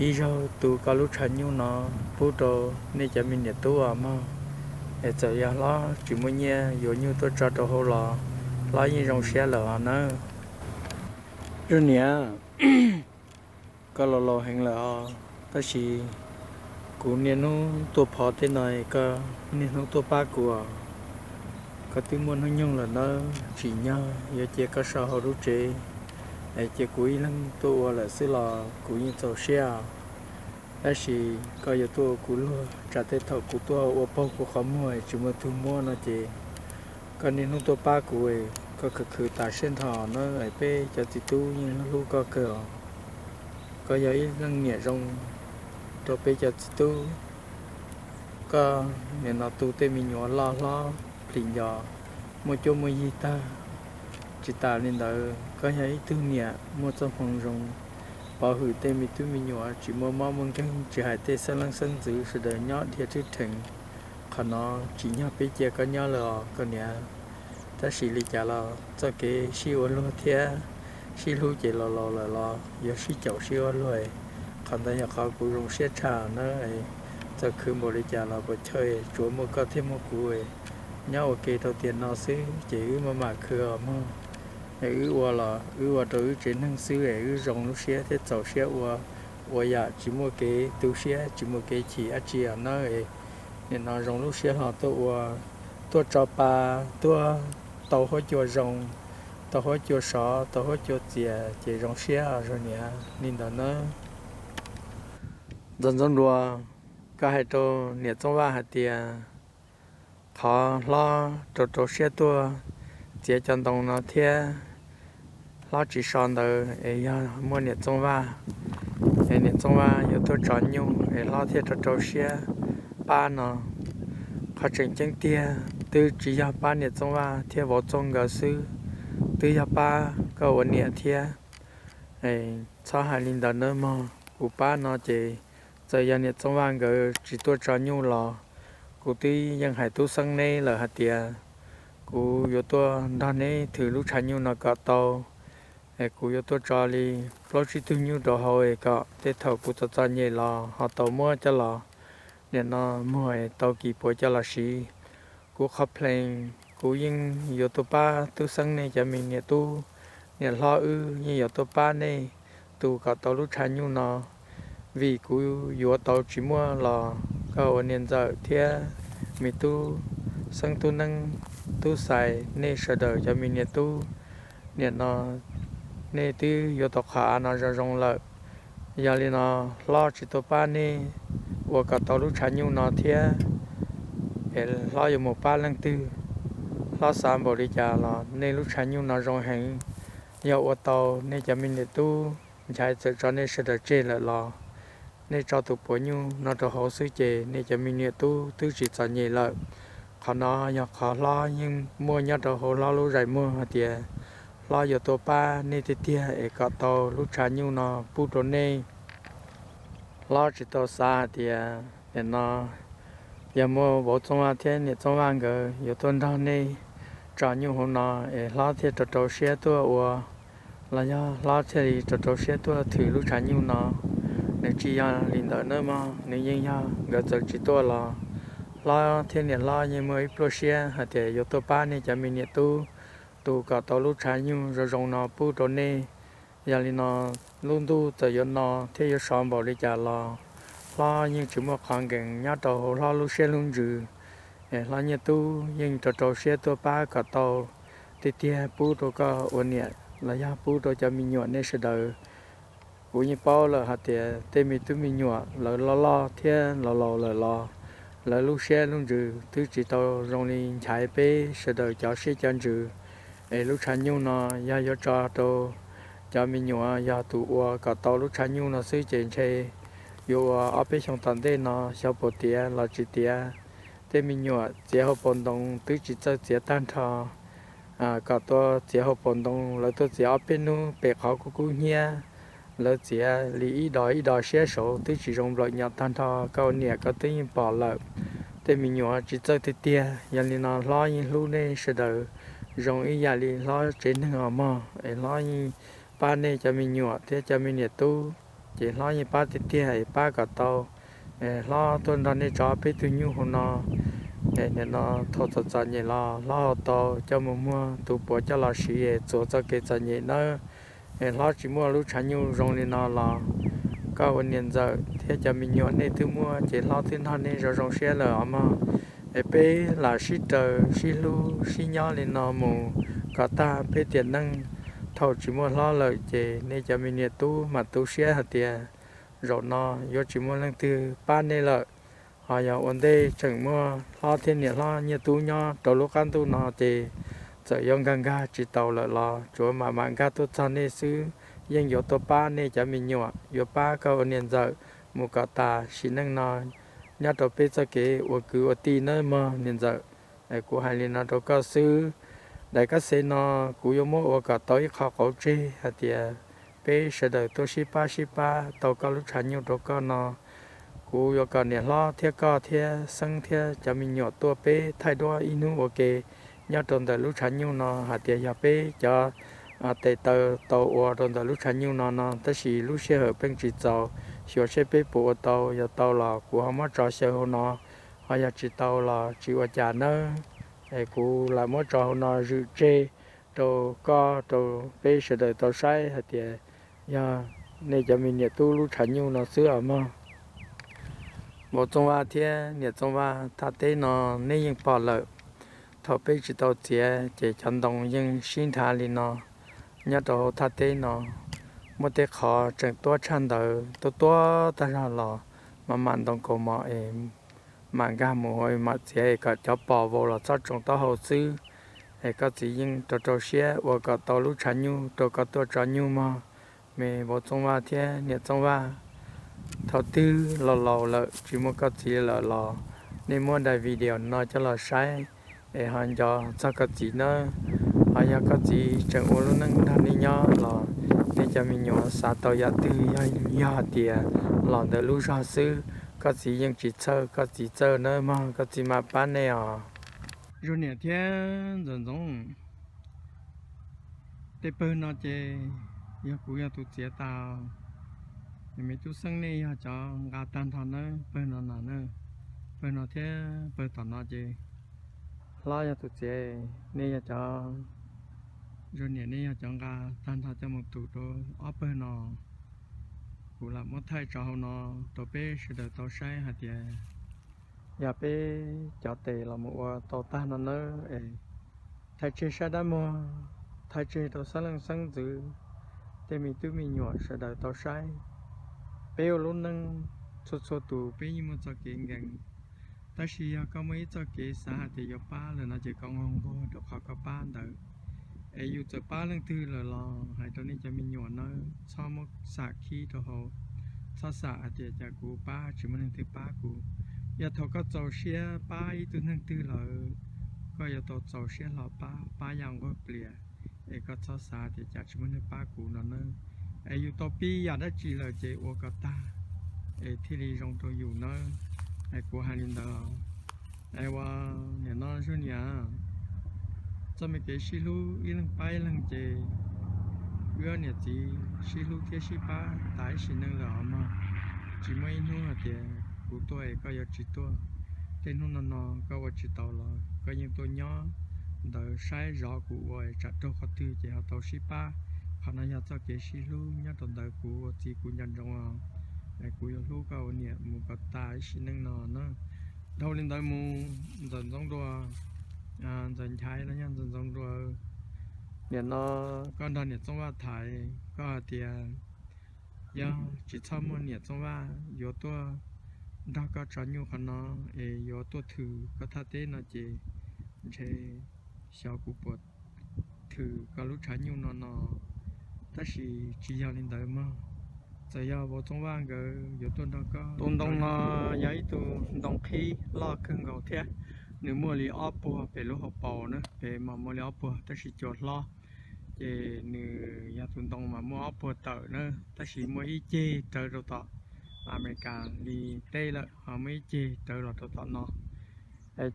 ib zaug tu koj lub tshav nyuj no pub rau nej cov me niam tub os mog. Es txawm yog hlob tsis muaj nyiaj yuav nyuj tuaj tso rau hauv los hlob yeej zoo siab lawm os nawb. Zaj niam, koj laus laus heev lawm os, tab sis kuv niaj hnub tuaj phov tej no, koj niaj hnub tuaj pab kuv os. Koj twb muaj hnub nyoog lawm nawb, tsim nyog yuav cia koj so hauv lub tsev, es cia kuv ib leeg tuaj ua lawm xwb los kuv yeej txaus siab os. Tab sis koj yuav tuaj ua kuv luag, tsam tej thaum kuv tuaj ua paug kuv qhov muag tsis muaj tug muab no ces koj niaj hnub tuaj pab kuv, koj khwv khwv tas siab ntho na, peb cov txiv tub yeej hlub koj kawg os. Koj yog ib leej niam zoo rau peb cov txiv tub. Koj nim no tu tej me nyuam loj hlob plhis nco, muaj cuab muaj yig tag. Tsis tas li ntawd, koj yog ib tug niam muaj txoj hmoo zoo, pov hwm tej me tub me nyuam tsis muaj mob muaj nkeeg, tsis hais tej xeeb leej xeeb ntxwv sawv daws nyob dhia thwb rheev. Qhov no tsim nyog peb cia koj nyob lawm os koj niam. Tab sis li cas los txoj kev sib ua luag thiab sib hlub ces laus laus lawm los yuav sib caum sib ua luag. Qhov ntawd yog qhov kuv zoo siab tshaj na. Txawm khwv npaum li cas los puas chawj, tsuav muaj koj thiab muaj kuv nyob ua ke rau tiam no xwb ces wb maj mam khwv os mog. Wb ua los wb ua rau wb tsev neeg xwb es wb zoo lub siab thiab txaus siab ua, ua yam tsis muaj kev tu siab tsis muaj kev chim dab tsi os nawb. Nim no zoo lub siab hlo tuaj ua, tuaj tso pa, tuaj tau huab cua zoo, tau huab cua sov, tau huab cua txias ces zoo siab os niam. Li ntawd nawb. Ntxoov Ntxoov Nruas, koj hais rau niam Txooj Vaj hais tias qhov hlob rau rau siab tuaj txiav cov ntoo no thiab hlob tsis so ntawd es yog muaj niam Txooj Vaj, es niam Txooj Vaj yuav tuaj tso nyuj es hlob thiaj rau rau siab pab no. Qhov tseem ceeb tiag twb tsis yog pab niam Txooj Vaj thiab vauv Txooj nkawd xwb, twb yog pab koj ua niam thiab. Txhob hais li ntawd nawb mog, kuv pab no ces txawm yog niam Txooj Vaj nkawd tsis tuaj tso nyuj los kuv twb yeej hais tub xeeb neb lawm hais tias Kuv yuav tuaj nrog neb thwm lub tshav nyuj no kom tau. Es kuv yuav tuaj tso li plaub tsib tug nyuj rau hauv es kom tej thaum kuv txom txom nyem los ho tau muab coj los, nim no muag es tau kis puav coj los siv. Kuv qhov plees, kuv yeej yuav tuaj pab tub Xeeb nej cov me niam tub, niam hlob wb yeej yuav tuaj pab nej tu kom tau lub tshav nyuj no, vim kuv yuav tau tsis muaj los koj ua niam ntxawm thiab me tub Xeeb, tub Neeb, tub Xais, nej sawv daws cov me niam tub, nim no nej twb yuav tau qhov av no zoo zoo lawm. Yog li no, hlob tsis tuaj pab nej ua kom tau lub tshav nyuj no thiab, es hlob yuav mus pab leej twg? Hlob xav npaum li cas los nej lub tshav nyuj no zoo heev. Yog ua tau, nej cov me niam tub Nchaiv txawm tso nej sawv daws tseg lawm los nej tso tus puav nyuj no rau hauv xwb ces nej cov me niam tub twb tsis txom nyem lawm. Qhov no yog qhov hlob yeej muaj nyob rau hauv hlob lub zais muag hais tias hlob yuav tuaj pab nej tiag tiag es kom tau lub tshav nyuj no pub rau nej. Hlob tsis tau xav hais tias nim no yog muaj vauv Txooj Vaj thiab niam Txooj Vaj nkawd yuav tuaj nrog nej tso nyuj hauv no es hlob thiaj rau rau siab tuaj ua, los yog hlob thiaj li rau rau siab tuaj thwm lub tshav nyuj no. Nws tsis yog li ntawd nawb mog, nws yeej yog nkawd txawm tsis tuaj los hlob thiab niam hlob yeej muaj ib pluaj siab hais tias yuav tuaj pab nej cov me niam tub tu kom tau lub tshav nyuj zoo zoo no pub rau nej. Yog li no, lub ntuj txawm yuav no thiab yuav sov npaum li cas los hlob yeej tsis muaj qhov nkees nyob rau hauv hlob lub siab lub ntsws. Es hlob Nyiaj Tub yeej rau rau siab tuaj pab kom tau tiag tiag pub rau koj ua niam los yog pub rau cov me nyuam nej sawv daws. Kuv yeej paub lawm hais tias tej me tub me nyuam lawv loj loj thiab laus laus lawm los lawv lub siab lub ntsws twb tsis tau zoo li Nchaiv peb sawv daws cov siab cov ntsws. Es lub tshav nyuj no yog yuav tso rau cov me nyuam yog tus ua kom tau lub tshav nyuj no xwb ces ntshe yuav ua ob peb xyoo tom ntej no xyov puas tiav los tsis tiav. Tej me nyuam txiav hauv paus ntoo twb tsis txawj txiav tag nrho, kom tuaj txiav hauv paus ntoo lawv tuaj txiav ob peb hnub pem qhov kub kub hnyiab, lawv txiav li ib dos ib dos siab saud twb tsis zoo nplawm nyo tag nrho, koj ua niam koj twb yeej pom lawm. Tej me nyuam tsis txawj tiag tiag, yog li no hlob yeej hlub nej sawv daws zoo ib yam li hlob tsev neeg os mog, es hlob yeej pab nej cov me nyuam thiab cov me niam tub, ces hlob yeej pab tiag tiag es pab kom tau. Es hlob tuaj nrog nej tso peb tug nyuj hauv no, es nim no thaum txom txom nyem los hlob ho tau coj mus muag tus puav coj los siv es txuas txoj kev txom nyem nawb. Es hlob tsis muaj lub tshav nyuj zoo li no los koj ua niam ntxawm thiab cov me nyuam nej twb muaj ces hlob twb nrog nej zoo zoo siab lawm os mog. Es peb lam sib raws sib hlub sib nyob li no mus kom tag peb tiam neej. Thaum tsis muaj hlob lawm ces nej cov me niam tub mam tu siab hais tias zaum no yuav tsis muaj leej twg pab nej lawm. Ho yog ua ntej tseem muaj hlob thiab niam hlob Nyiaj Tub nyob rau lub qab ntuj no ces txawm yuav nkag nkag tsis taus lawm los tsuav mam mam nkag tuaj txog nej xwb. Yeej yuav tuaj pab nej cov me nyuam, yuav pab koj ua niam ntxawm mus kom tas sim neej no nyob rau peb txoj kev ua kwv ua tij nawb mog niam ntxawm. Kuv hais li no rau koj xwb. Daim kab xev no kuv yuav muab ua kom tau ib qho qauv tseg hais tias peb sawv daws tuaj sib pab sib pab tau koj lub tshav nyuj rau koj no. Kuv yuav kom niam hlob thiab koj thiab Xeeb thiab cov me nyuam tuaj peb thaij duab ib hnub ua ke nyob rau ntawm lub tshav nyuj no hais tias yog peb cov tes taw tau ua rau ntawm lub tshav nyuj no no, tab sis lub sij hawm pheej tsis txaus, xyuas seb peb puas ua tau, yog tau los kuv ho muab tso xyaw hauv no, ho yog tsis tau los tsis ua cas nawb. Es kuv lam muab tso hauv no zwm tseg rau koj rau peb sawv daws tau saib hais tias yog nej cov me niam tub lub tshav nyuj no xwb os mog. Vauv Txooj Vaj thiab niam Txooj Vaj, thaj teb no nej yeej pom lawm. Thaum peb tsis tau txiav ces cov ntoo yeej sib nrhav li no nyob rau hauv thaj teb no. Muaj tej qhov tseem tuab tshaj ntawd, tuab tuab tag zog los mam mam ntoo kaus mom es mam nkag mus hauv mam txiav es kom cov pos vau los txhob tsoo taub hau xwb. Es koj txiv yeej rau rau siab ua kom tau lub tshav nyuj rau koj tuaj tso nyuj mog, me vauv Txooj Vaj thiab niam Txooj Vaj. Thaum twg los laus lawm tsis muaj koj txiv lawm los nej muab daim video no coj los saib es ho nco txog koj txiv nawb. Ho yog koj txiv tseem ua lub neej nrog nej nyob los nej cov me nyuam xav tau yam twg yog, yog hais tias los ntawm lub zog xwb, koj txiv yeej tsis txhawj, koj txiv txawj nawb mog, koj txiv mam pab nej os. Ntsuag niam thiab Ntxawm Ntxoov, tej pawg no ces yog kuv yog tus txiav tau. Me tub xeeb nej yog cov nqa tag nrho nawb, pawg no no na, pawg no thiab pawg tom no ces hlob yog tus txiav, nej yog cov, Ntsuag niam nej yog cov nqa tag nrho coj mus tus rau ob pawg no. Kuv lam muab thaij tso hauv no rau peb sawv daws tau saib hais tias yog peb cov tes los mus ua tau tag no nawb es thaij tseg saib dab muag, thaij tseg rau xeeb leej xeeb ntxwv, tej me tub me nyuam sawv daws tau saib. Peb ua lub neej txhua txhua tus peb yeej muaj txoj kev nkees, tab sis yog koj muaj ib txoj kev xav hais tias yuav pab lawm no ces koj nquag nquag rau qhov koj pab ntawd. Es yus txawm pab leej twg lawm los hais rau nej cov me nyuam nawb, txhob muab xam khib rau hauv, txhob xam hais tias cas kuv pab tsis muaj neeg twg pab kuv. Yog thaum koj txaus siab pab ib tug neeg twg lawm, koj yuav tau txaus siab hlo pab, pab yam nquag plias. Es koj txhob xav tias cas tsis muaj neeg pab kuv no na. Es yus tau pib yam dab tsi lawm ces ua kom tag, es thiaj li zoo rau yus nawb. Es kuv hais li ntawd. Es ua, nim no Ntsuag niam, txoj me kev sib hlub ib leeg pab ib leeg ces wb ob niam txiv sib hlub thiab sib pab tas ib sim neej lawm os mog. Tsis muaj ib hnub hais tias kuv tuaj es koj yuav tsis tuaj. Tej hnub no no koj ua tsis tau los koj yeej tuaj nyob ntawd saib zov kuv ua, tsam raug qhov twg ces ho tau sib pab. Qhov no yog txoj kev sib hlub nyob rau ntawd, kuv ua txiv kuv nco ntsoov os. Kuv yuav hlub koj ua niam mus kom tas ib sim neej no na. Dhau li ntawd mus, Ntxawm Ntxoov Dua, Ntxawm Nchaiv los yog Ntxawm Ntxoov Dua, nim no koj nrog niam Txooj Vaj tham, koj hais tias yog tsis txhob muaj niam Txooj Vaj yuav tuaj nrog koj tso nyuj qhov no, es yuav tuaj thwm koj thaj teb no ces ntshe xyov kuv puas thwm koj lub tshav nyuj no no. Tab sis tsis yog li ntawd mog, txawm yog vauv Txooj Vaj nkawd yuav tuaj nrog koj. Tus ntoo no yog ib tug ntoo qhib loj kawg nkaus thiab, nws muaj li ob puag pem lub hauv paus na, pem mas muaj li ob puag tab sis cua hlob. Ces nws yog tus ntoo mas muaj ob puag tawm na, tab sis muaj ib ceg rawv rau tom Amelikas li teb lawm, ho muaj ib ceg rawv los rau tom no.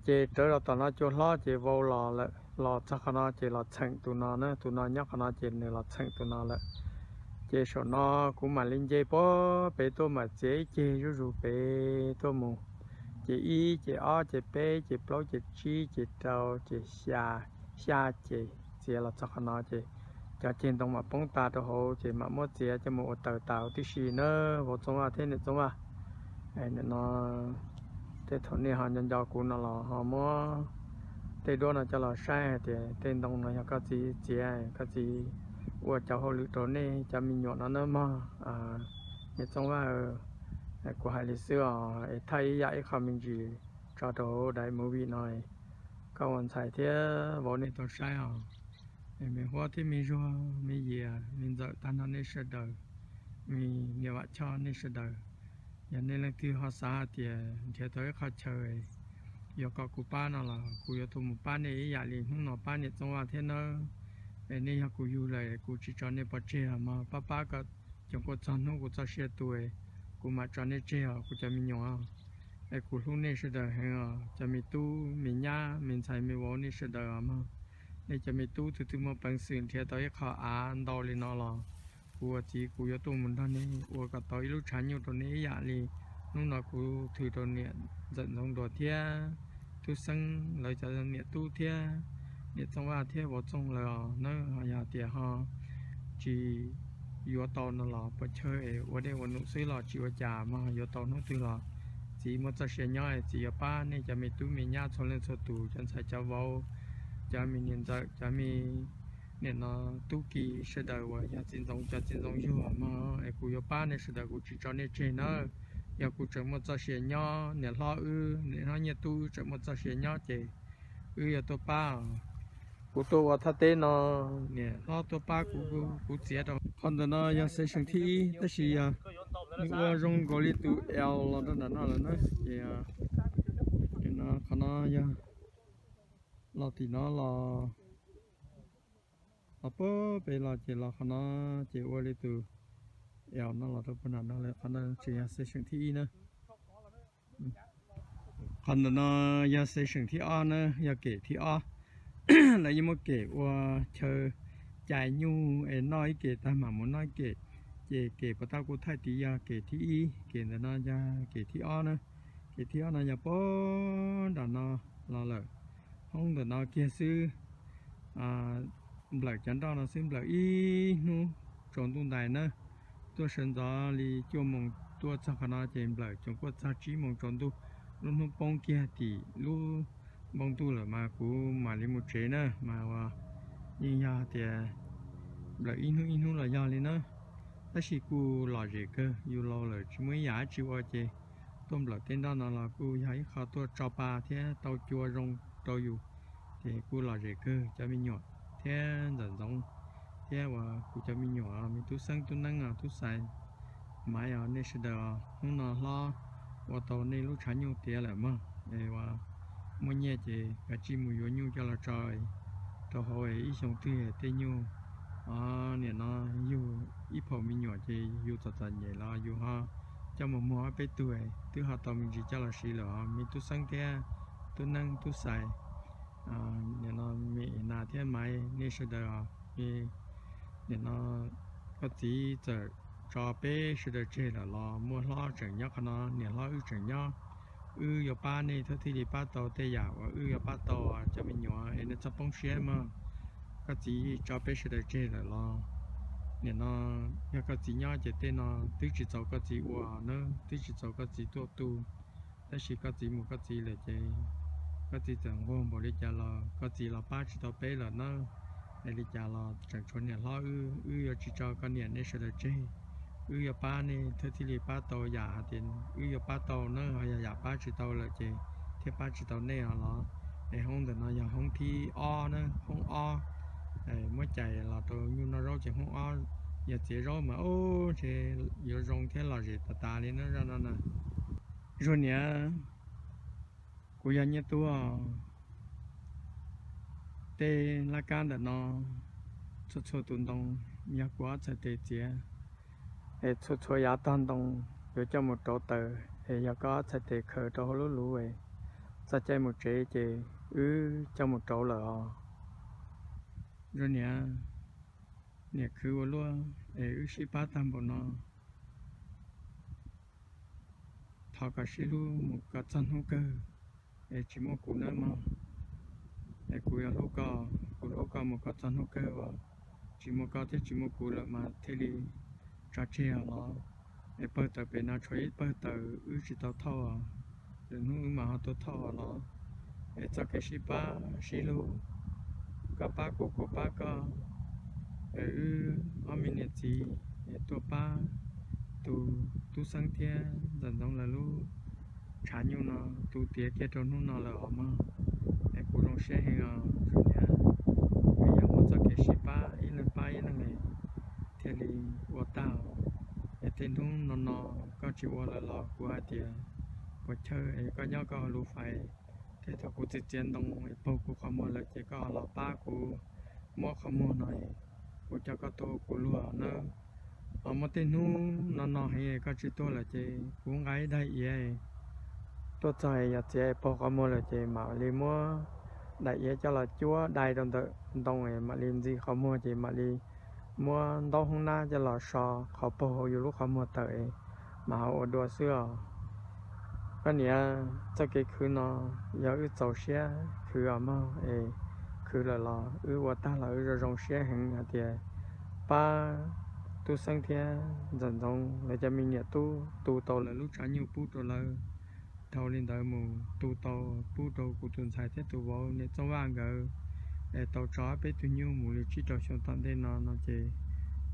Ces rawv los tom no cua hlob ces vau los lawm, los txog qhov no ces los txheem tus no na, tus no nyob qhov no ces nws los txheem tus no lawm. Ces saum no kuv mam li nce puag pem tuaj mam txiav ib ceg zuj zus pem tuaj mus. Ces ib, ces ob, ces peb, ces plaub, ces tsib, ces rau, ces xya, xya ces txiav los txog qhov no ces cov ceg ntoo mam poob tas rau hauv ces mam muab txiav coj mus ua taws tas huv tib si na, vauv Txooj Vaj thiab niam Txooj Vaj. Nim no tej thaum nej ho nco nco kuv no los ho muab tej duab no coj los saib hais tias tej ntoo no yog koj txiv txiav, koj txiv ua cov hauj lwm rau nej cov me nyuam no nawb mog. Niam Txooj Vaj, kuv hais li xwb os, es thaij ib yam ib qho me ntsis tso rau hauv daim movie no, koj ua ntxhais thiab vauv nej tau saib os. Es me Huab thiab me Zuag, me Yias, me Ntxawm tag nrho nej sawv daws, me niam Vam Choj nej sawv daws, yog nej leej twg ho xav hais tias nrhiav tau ib qho chaw yuav kom kuv pab no los kuv yuav tuaj mus pab nej ib yam li hnub no pab niam Txooj Vaj thiab nawb. Es nej yog kuv yug lawm kuv tsis tso nej pov tseg os mog, pab pab kom cov nquaj txog hnub kuv txoj sia tu, kuv mam tso nej tseg os kuv cov me nyuam. Es kuv hlub nej sawv daws heev os, cov me tub me nyab me ntxhais me vauv nej sawv daws os mog. Nej cov me tub tus twg muaj peev xwm nrhiav tau ib qho av ntau li no los kuv ua txiv kuv yuav tuaj mus nrog nej ua kom tau ib lub tshav nyuj rau nej ib yam li hnub no kuv thwm rau niam Ntxawm Ntxoov Dua thiab Tub Xeeb lawv cov niam tub thiab niam Txooj Vaj thiab vauv Txooj lawv os nawb. Yog tias ho tsis yuav tau no los puas chawj es ua dej ua num xwb los tsis ua cas mog, yuav tau hnub twg los txiv muaj txoj sia nyob es txiv yuav pab nej cov me tub me nyab txhua leej txhua tus, cov ntxhais cov vauv, cov me niam ntxawm, cov me niam no tub ki sawv daws uas yog txiv ntxoov cov txiv ntxoov yug mog, es kuv yuav pab nej sawv daws, kuv tsis tso nej tseg nawb. Yog kuv tseem muaj txoj sia nyob, niam hlob wb, niam hlob Nyiaj Tub wb tseem muaj txoj sia nyob ces wb yuav tuaj pab. Kuv tuaj ua thaj teb no, niam hlob tuaj pab kuv, kuv txiav rau. Qhov ntawm no yog session thib ib, tab sis yog nws ua zoo nkaus li tus L los rau nram no lawm na. Ces no qhov no yog los tim no los, los puag pem los ces los qhov no ces ua li tus L no los rau puag nram no lawm. Qhov no tseem yog session thib ib na. Qhov ntawm no yog session thib ob na, yog kem thib ob. Lawv yeej muab kem ua chaw cais nyuj es noj ib kem tag mam mus noj ib kem, ces kem puas tau kuv thaij tid yog kem thib ib, kem ntawm no yog kem thib ob na. Kem thib ob no yog puag nram no los lawm, hoob ntawm no kiag xwb. Nplawm cov nroj no xwb nplawm ib hnub tsaus ntuj ntais na. Tuaj sawv ntxov li cuaj moos tuaj txog qhov no ces nplawm coom kuaj txog tsib moos tsaus ntuj. Lub hnub poob kiag tim lub npoo ntuj lawm mas kuv mam li mus tsev na mas ua yeej yog tias nplawm ib hnub ib hnub los yog li na. Tab sis kuj lom zem kawg, yus laus lawm tsis muaj ib yam dab tsi ua ces tuaj nplawm tej nroj no los kuj yog ib qho tuaj tso pa thiab tau cua zoo rau yus. Ces kuj lom zem kawg cov me nyuam thiab ntxawm ntxoov thiab uas kuv cov me nyuam, me tub xeeb tub neeb os, tub xais, Maiv os, nej sawv daws os, hnub no hlob ua tau nej lub tshav nyuj tiav lawm mog. Es uas muaj nyiaj ces kav tsij mus yuav nyuj coj los tso rau hauv, ib xyoo twg tej nyuj, o, nim no yug ib phaum me nyuam ces yus txom txom nyem los yus ho coj mus muag ob peb tug twb ho tau me ntsis coj los siv lawm os, me tub xeeb thiab tub neeb tub xais. Nim no me nas thiab Maiv, nej sawv daws os, nim no koj txiv txawm tso peb sawv daws tseg lawm los muaj hlob tseem nyob qhov no, niam hlob wb tseem nyob. Wb yuav pab nej thiaj thiaj li pab tau tej yam uas wb yuav pab tau cov me nyuam es nej txhob poob siab mog. Koj txiv tso peb sawv daws tseg lawm los nim no yog koj txiv nyob ces tej no twb tsis txaus koj txiv ua na, twb tsis txaus koj txiv tuaj tu. Tab sis koj txiv mus koj txiv lawm ces koj txiv txawm nquag npaum li cas los koj txiv los pab tsis tau peb lawm na. Es li cas los tseem tshuav niam hlob wb, wb yuav tsis tso koj niam nej sawv daws tseg. Wb yuav pab nej thiaj thiaj li pab tau yam hais tias wb yuav pab tau na, ho yog yam pab tsis tau lawm ces thiaj pab tsis tau nej os los. Es hoob ntawm no yog hoob thib ob na, hoob ob. Muab cais los rau nyuj noj zaub ces hoob ob. Yog txiav zaub mas ub ntshe yuav zoo thiab lom zem tas tas li na zaj no na. Zuag niam, kuv yog Nyiaj Tub. Tej laj kab ntawm no, txhua txhua tus ntoo yog kuv ob txhais tes txiav, es txhua txhua yav tog ntoo yuav coj mus rauv taws es yog koj ob txhais tes khaws rau hauv lub luv es txog caij mus tsev ces wb coj mus rauv lawm os. Zuag niam, niam khwv ua luaj es wb sib pab tag npaum no, thov koj sib hlub mus kom txog hnub kawg, es tsis muaj kuv nawb mog. Es kuv yuav hlub koj, kuv hlub koj mus kom txog hnub kawg uas tsis muaj koj thiab tsis muaj kuv lawm mas thiaj li tso tseg os los. Es pawg taws pem no tshuav ib pawg taws wb tsis tau thauj, lwm hnub wb mam ho tuaj thauj os los. Es txoj kev sib pab sib hlub, koj pab kuv kuv pab koj, es wb ob me niam txiv es tuaj pab tu tub xeeb thiab ntxawm ntxoov lawv lub tshav nyuj no tu tiav kiag rau hnub no lawm os mog. Es kuv zoo siab heev os Zuag niam, vim yog muaj txoj kev sib pab ib leeg pab ib leeg thiaj li ua tag. Es tej hnub no no koj tsis ua lawm los kuv hais tias puas chawj es koj nyob koj hauv lub fais, ces thaum kuv txiav txiav ntoo es paug kuv qhov muag lawm ces koj ho los pab kuv muab qhov muag no, kuv coj koj tuaj ua kuv luag nawb. Ho muaj tej hnub no no heev koj tsis tuaj lawm ces kuv nqa ib daim iav tuaj txog es yog txiav es paug qhov muag lawm ces mam li muab daim iav coj los cuab dai rau ntawm ntoo es mam li ntxi qhov muag ces mam li muab ntaub hoob nab coj los so qhov paug hauv yus lub qhov muag tawm es mam ho ua dua xwb os. Koj niam, txoj kev khwv no yog wb txaus siab khwv os mog, es khwv lawm los wb ua tag los wb zoo zoo siab heev hais tias pab tub xeeb thiab ntxawm ntxoov lawv cov me niam tub tu tau lawv lub tshav nyuj pub rau lawv. Dhau li ntawd mus tu tau pub rau kuv tus ntxhais thiab tus vauv niam Txooj Vaj nkawd, es tau tso peb tug nyuj mus li tsib rau xyoo tom ntej no no ces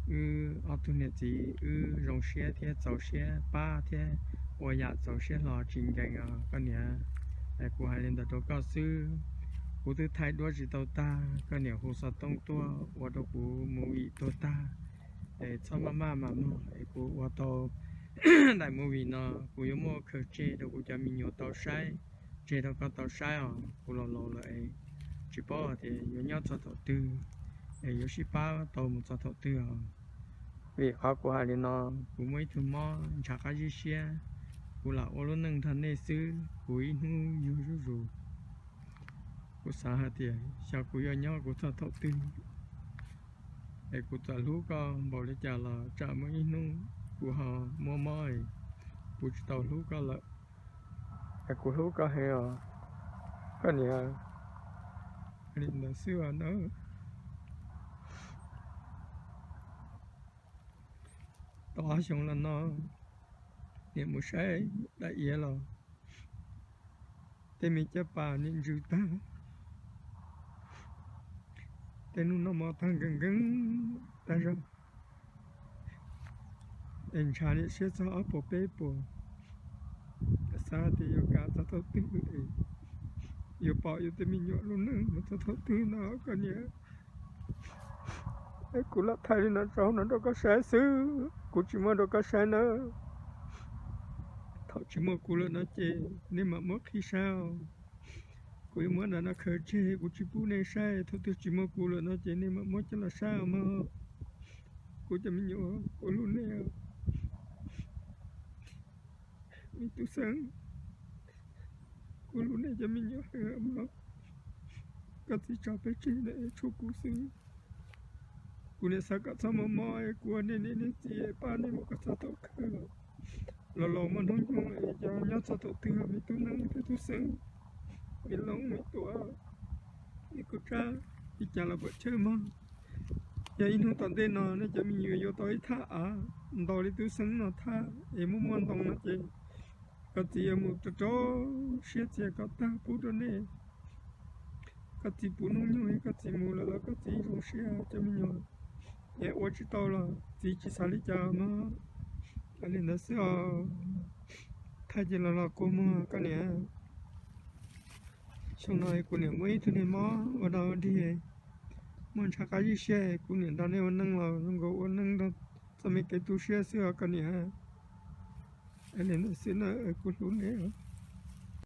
wb ob tug niam txiv wb zoo siab thiab txaus siab pab thiab ua yam txaus siab hlo tsis nkees os koj niam. Es kuv hais li ntawd rau koj xwb, kuv twb thaij duab tsis tau tag koj niam hu xov tooj tuaj ua rau kuv movie tuag tag. Es txhob maj maj mas mog, es kuv ua tau daim movie no kuv yuav muab khaws tseg rau kuv cov me nyuam tau saib, tseg rau koj tau saib os. Kuv laus laus lawm es tsis paub hais tias yuav nyob txog thaum twg, es yuav sib pab tau mus txog thaum twg os. Vim qhov kuv hais li no, kuv muaj ib tug mob ntshav qab zib siab, Kuv lam ua lub neej nrog nej xwb, kuv ib hnub yuag zuj zus. Kuv xav hais tias xyov kuv yuav nyob kuv txog thaum twg, es kuv txawm hlub koj npaum li cas los tsam muaj ib hnub kuv ho muaj mob, kuv tsis tau hlub koj lawm. Es kuv hlub koj heev os koj niam. Li ntawd xwb os na. Tau ob xyoo los no, niam mus saib daim iav los tej me caj pas niam ntsws tag, tej hnub noj mov tag nkees nkees tag zog, es ntshav niam siab txog ob puas peb puas. Xav tias yuav kav txog thaum twg, yuav pom yus tej me nyuam lub neej mus txog thaum twg no koj niam. Kuv lam thaij li no rau no rau koj saib xwb, kuv tsis muaj rau koj saib nawb. Thaum tsis muaj kuv lawm no ces nej mam muab qhib saib os. Kuv yuav muab nram no khaws tseg, kuv tsis pub nej saib. Thaum twg tsis muaj kuv lawm no ces nej mam muab coj los saib os mog. Kuv cov me nyuam, kuv hlub nej. Me tub Xeeb, kuv hlub nej cov me nyuam heev mog. Koj txiv tso peb tseg es tshuav kuv xwb. Kuv niam xav kom txhob mob mob, kuv ua nej niam nej txiv pab nej mus kom txog thaum kawg. Los los muaj hnub nyoog es yog nyob txog thaum twg me tub Neeb, me tub Xeeb, me Loob, me Tuam, me Kub Tsab, li cas los puam chawj mog. Yog ib hnub tom ntej no nej cov me nyuam yuav tau ib thaj av ntau li tub Xeeb no thaj es muaj muaj ntoo no ces koj txiv yuav mus rau rau siab txias kom tag pub rau nej. Koj txiv puv hnub nyoog, koj txiv mus lawm los koj txiv zoo siab cov me nyuam. Es ua tsis tau los txiv tsis xav li cas mog. Li ntawd xwb os. Thaij ces los los kua muag koj niam. Xyoo no kuv niam muaj ib tug niag mob ua dog ua dig, muaj ntshav qab zib siab, kuv niam nrog nej ua neej los zoo nkaus ua neej nrog txoj me kev tu siab xwb os koj niam. Li ntawd xwb na, kuv hlub nej.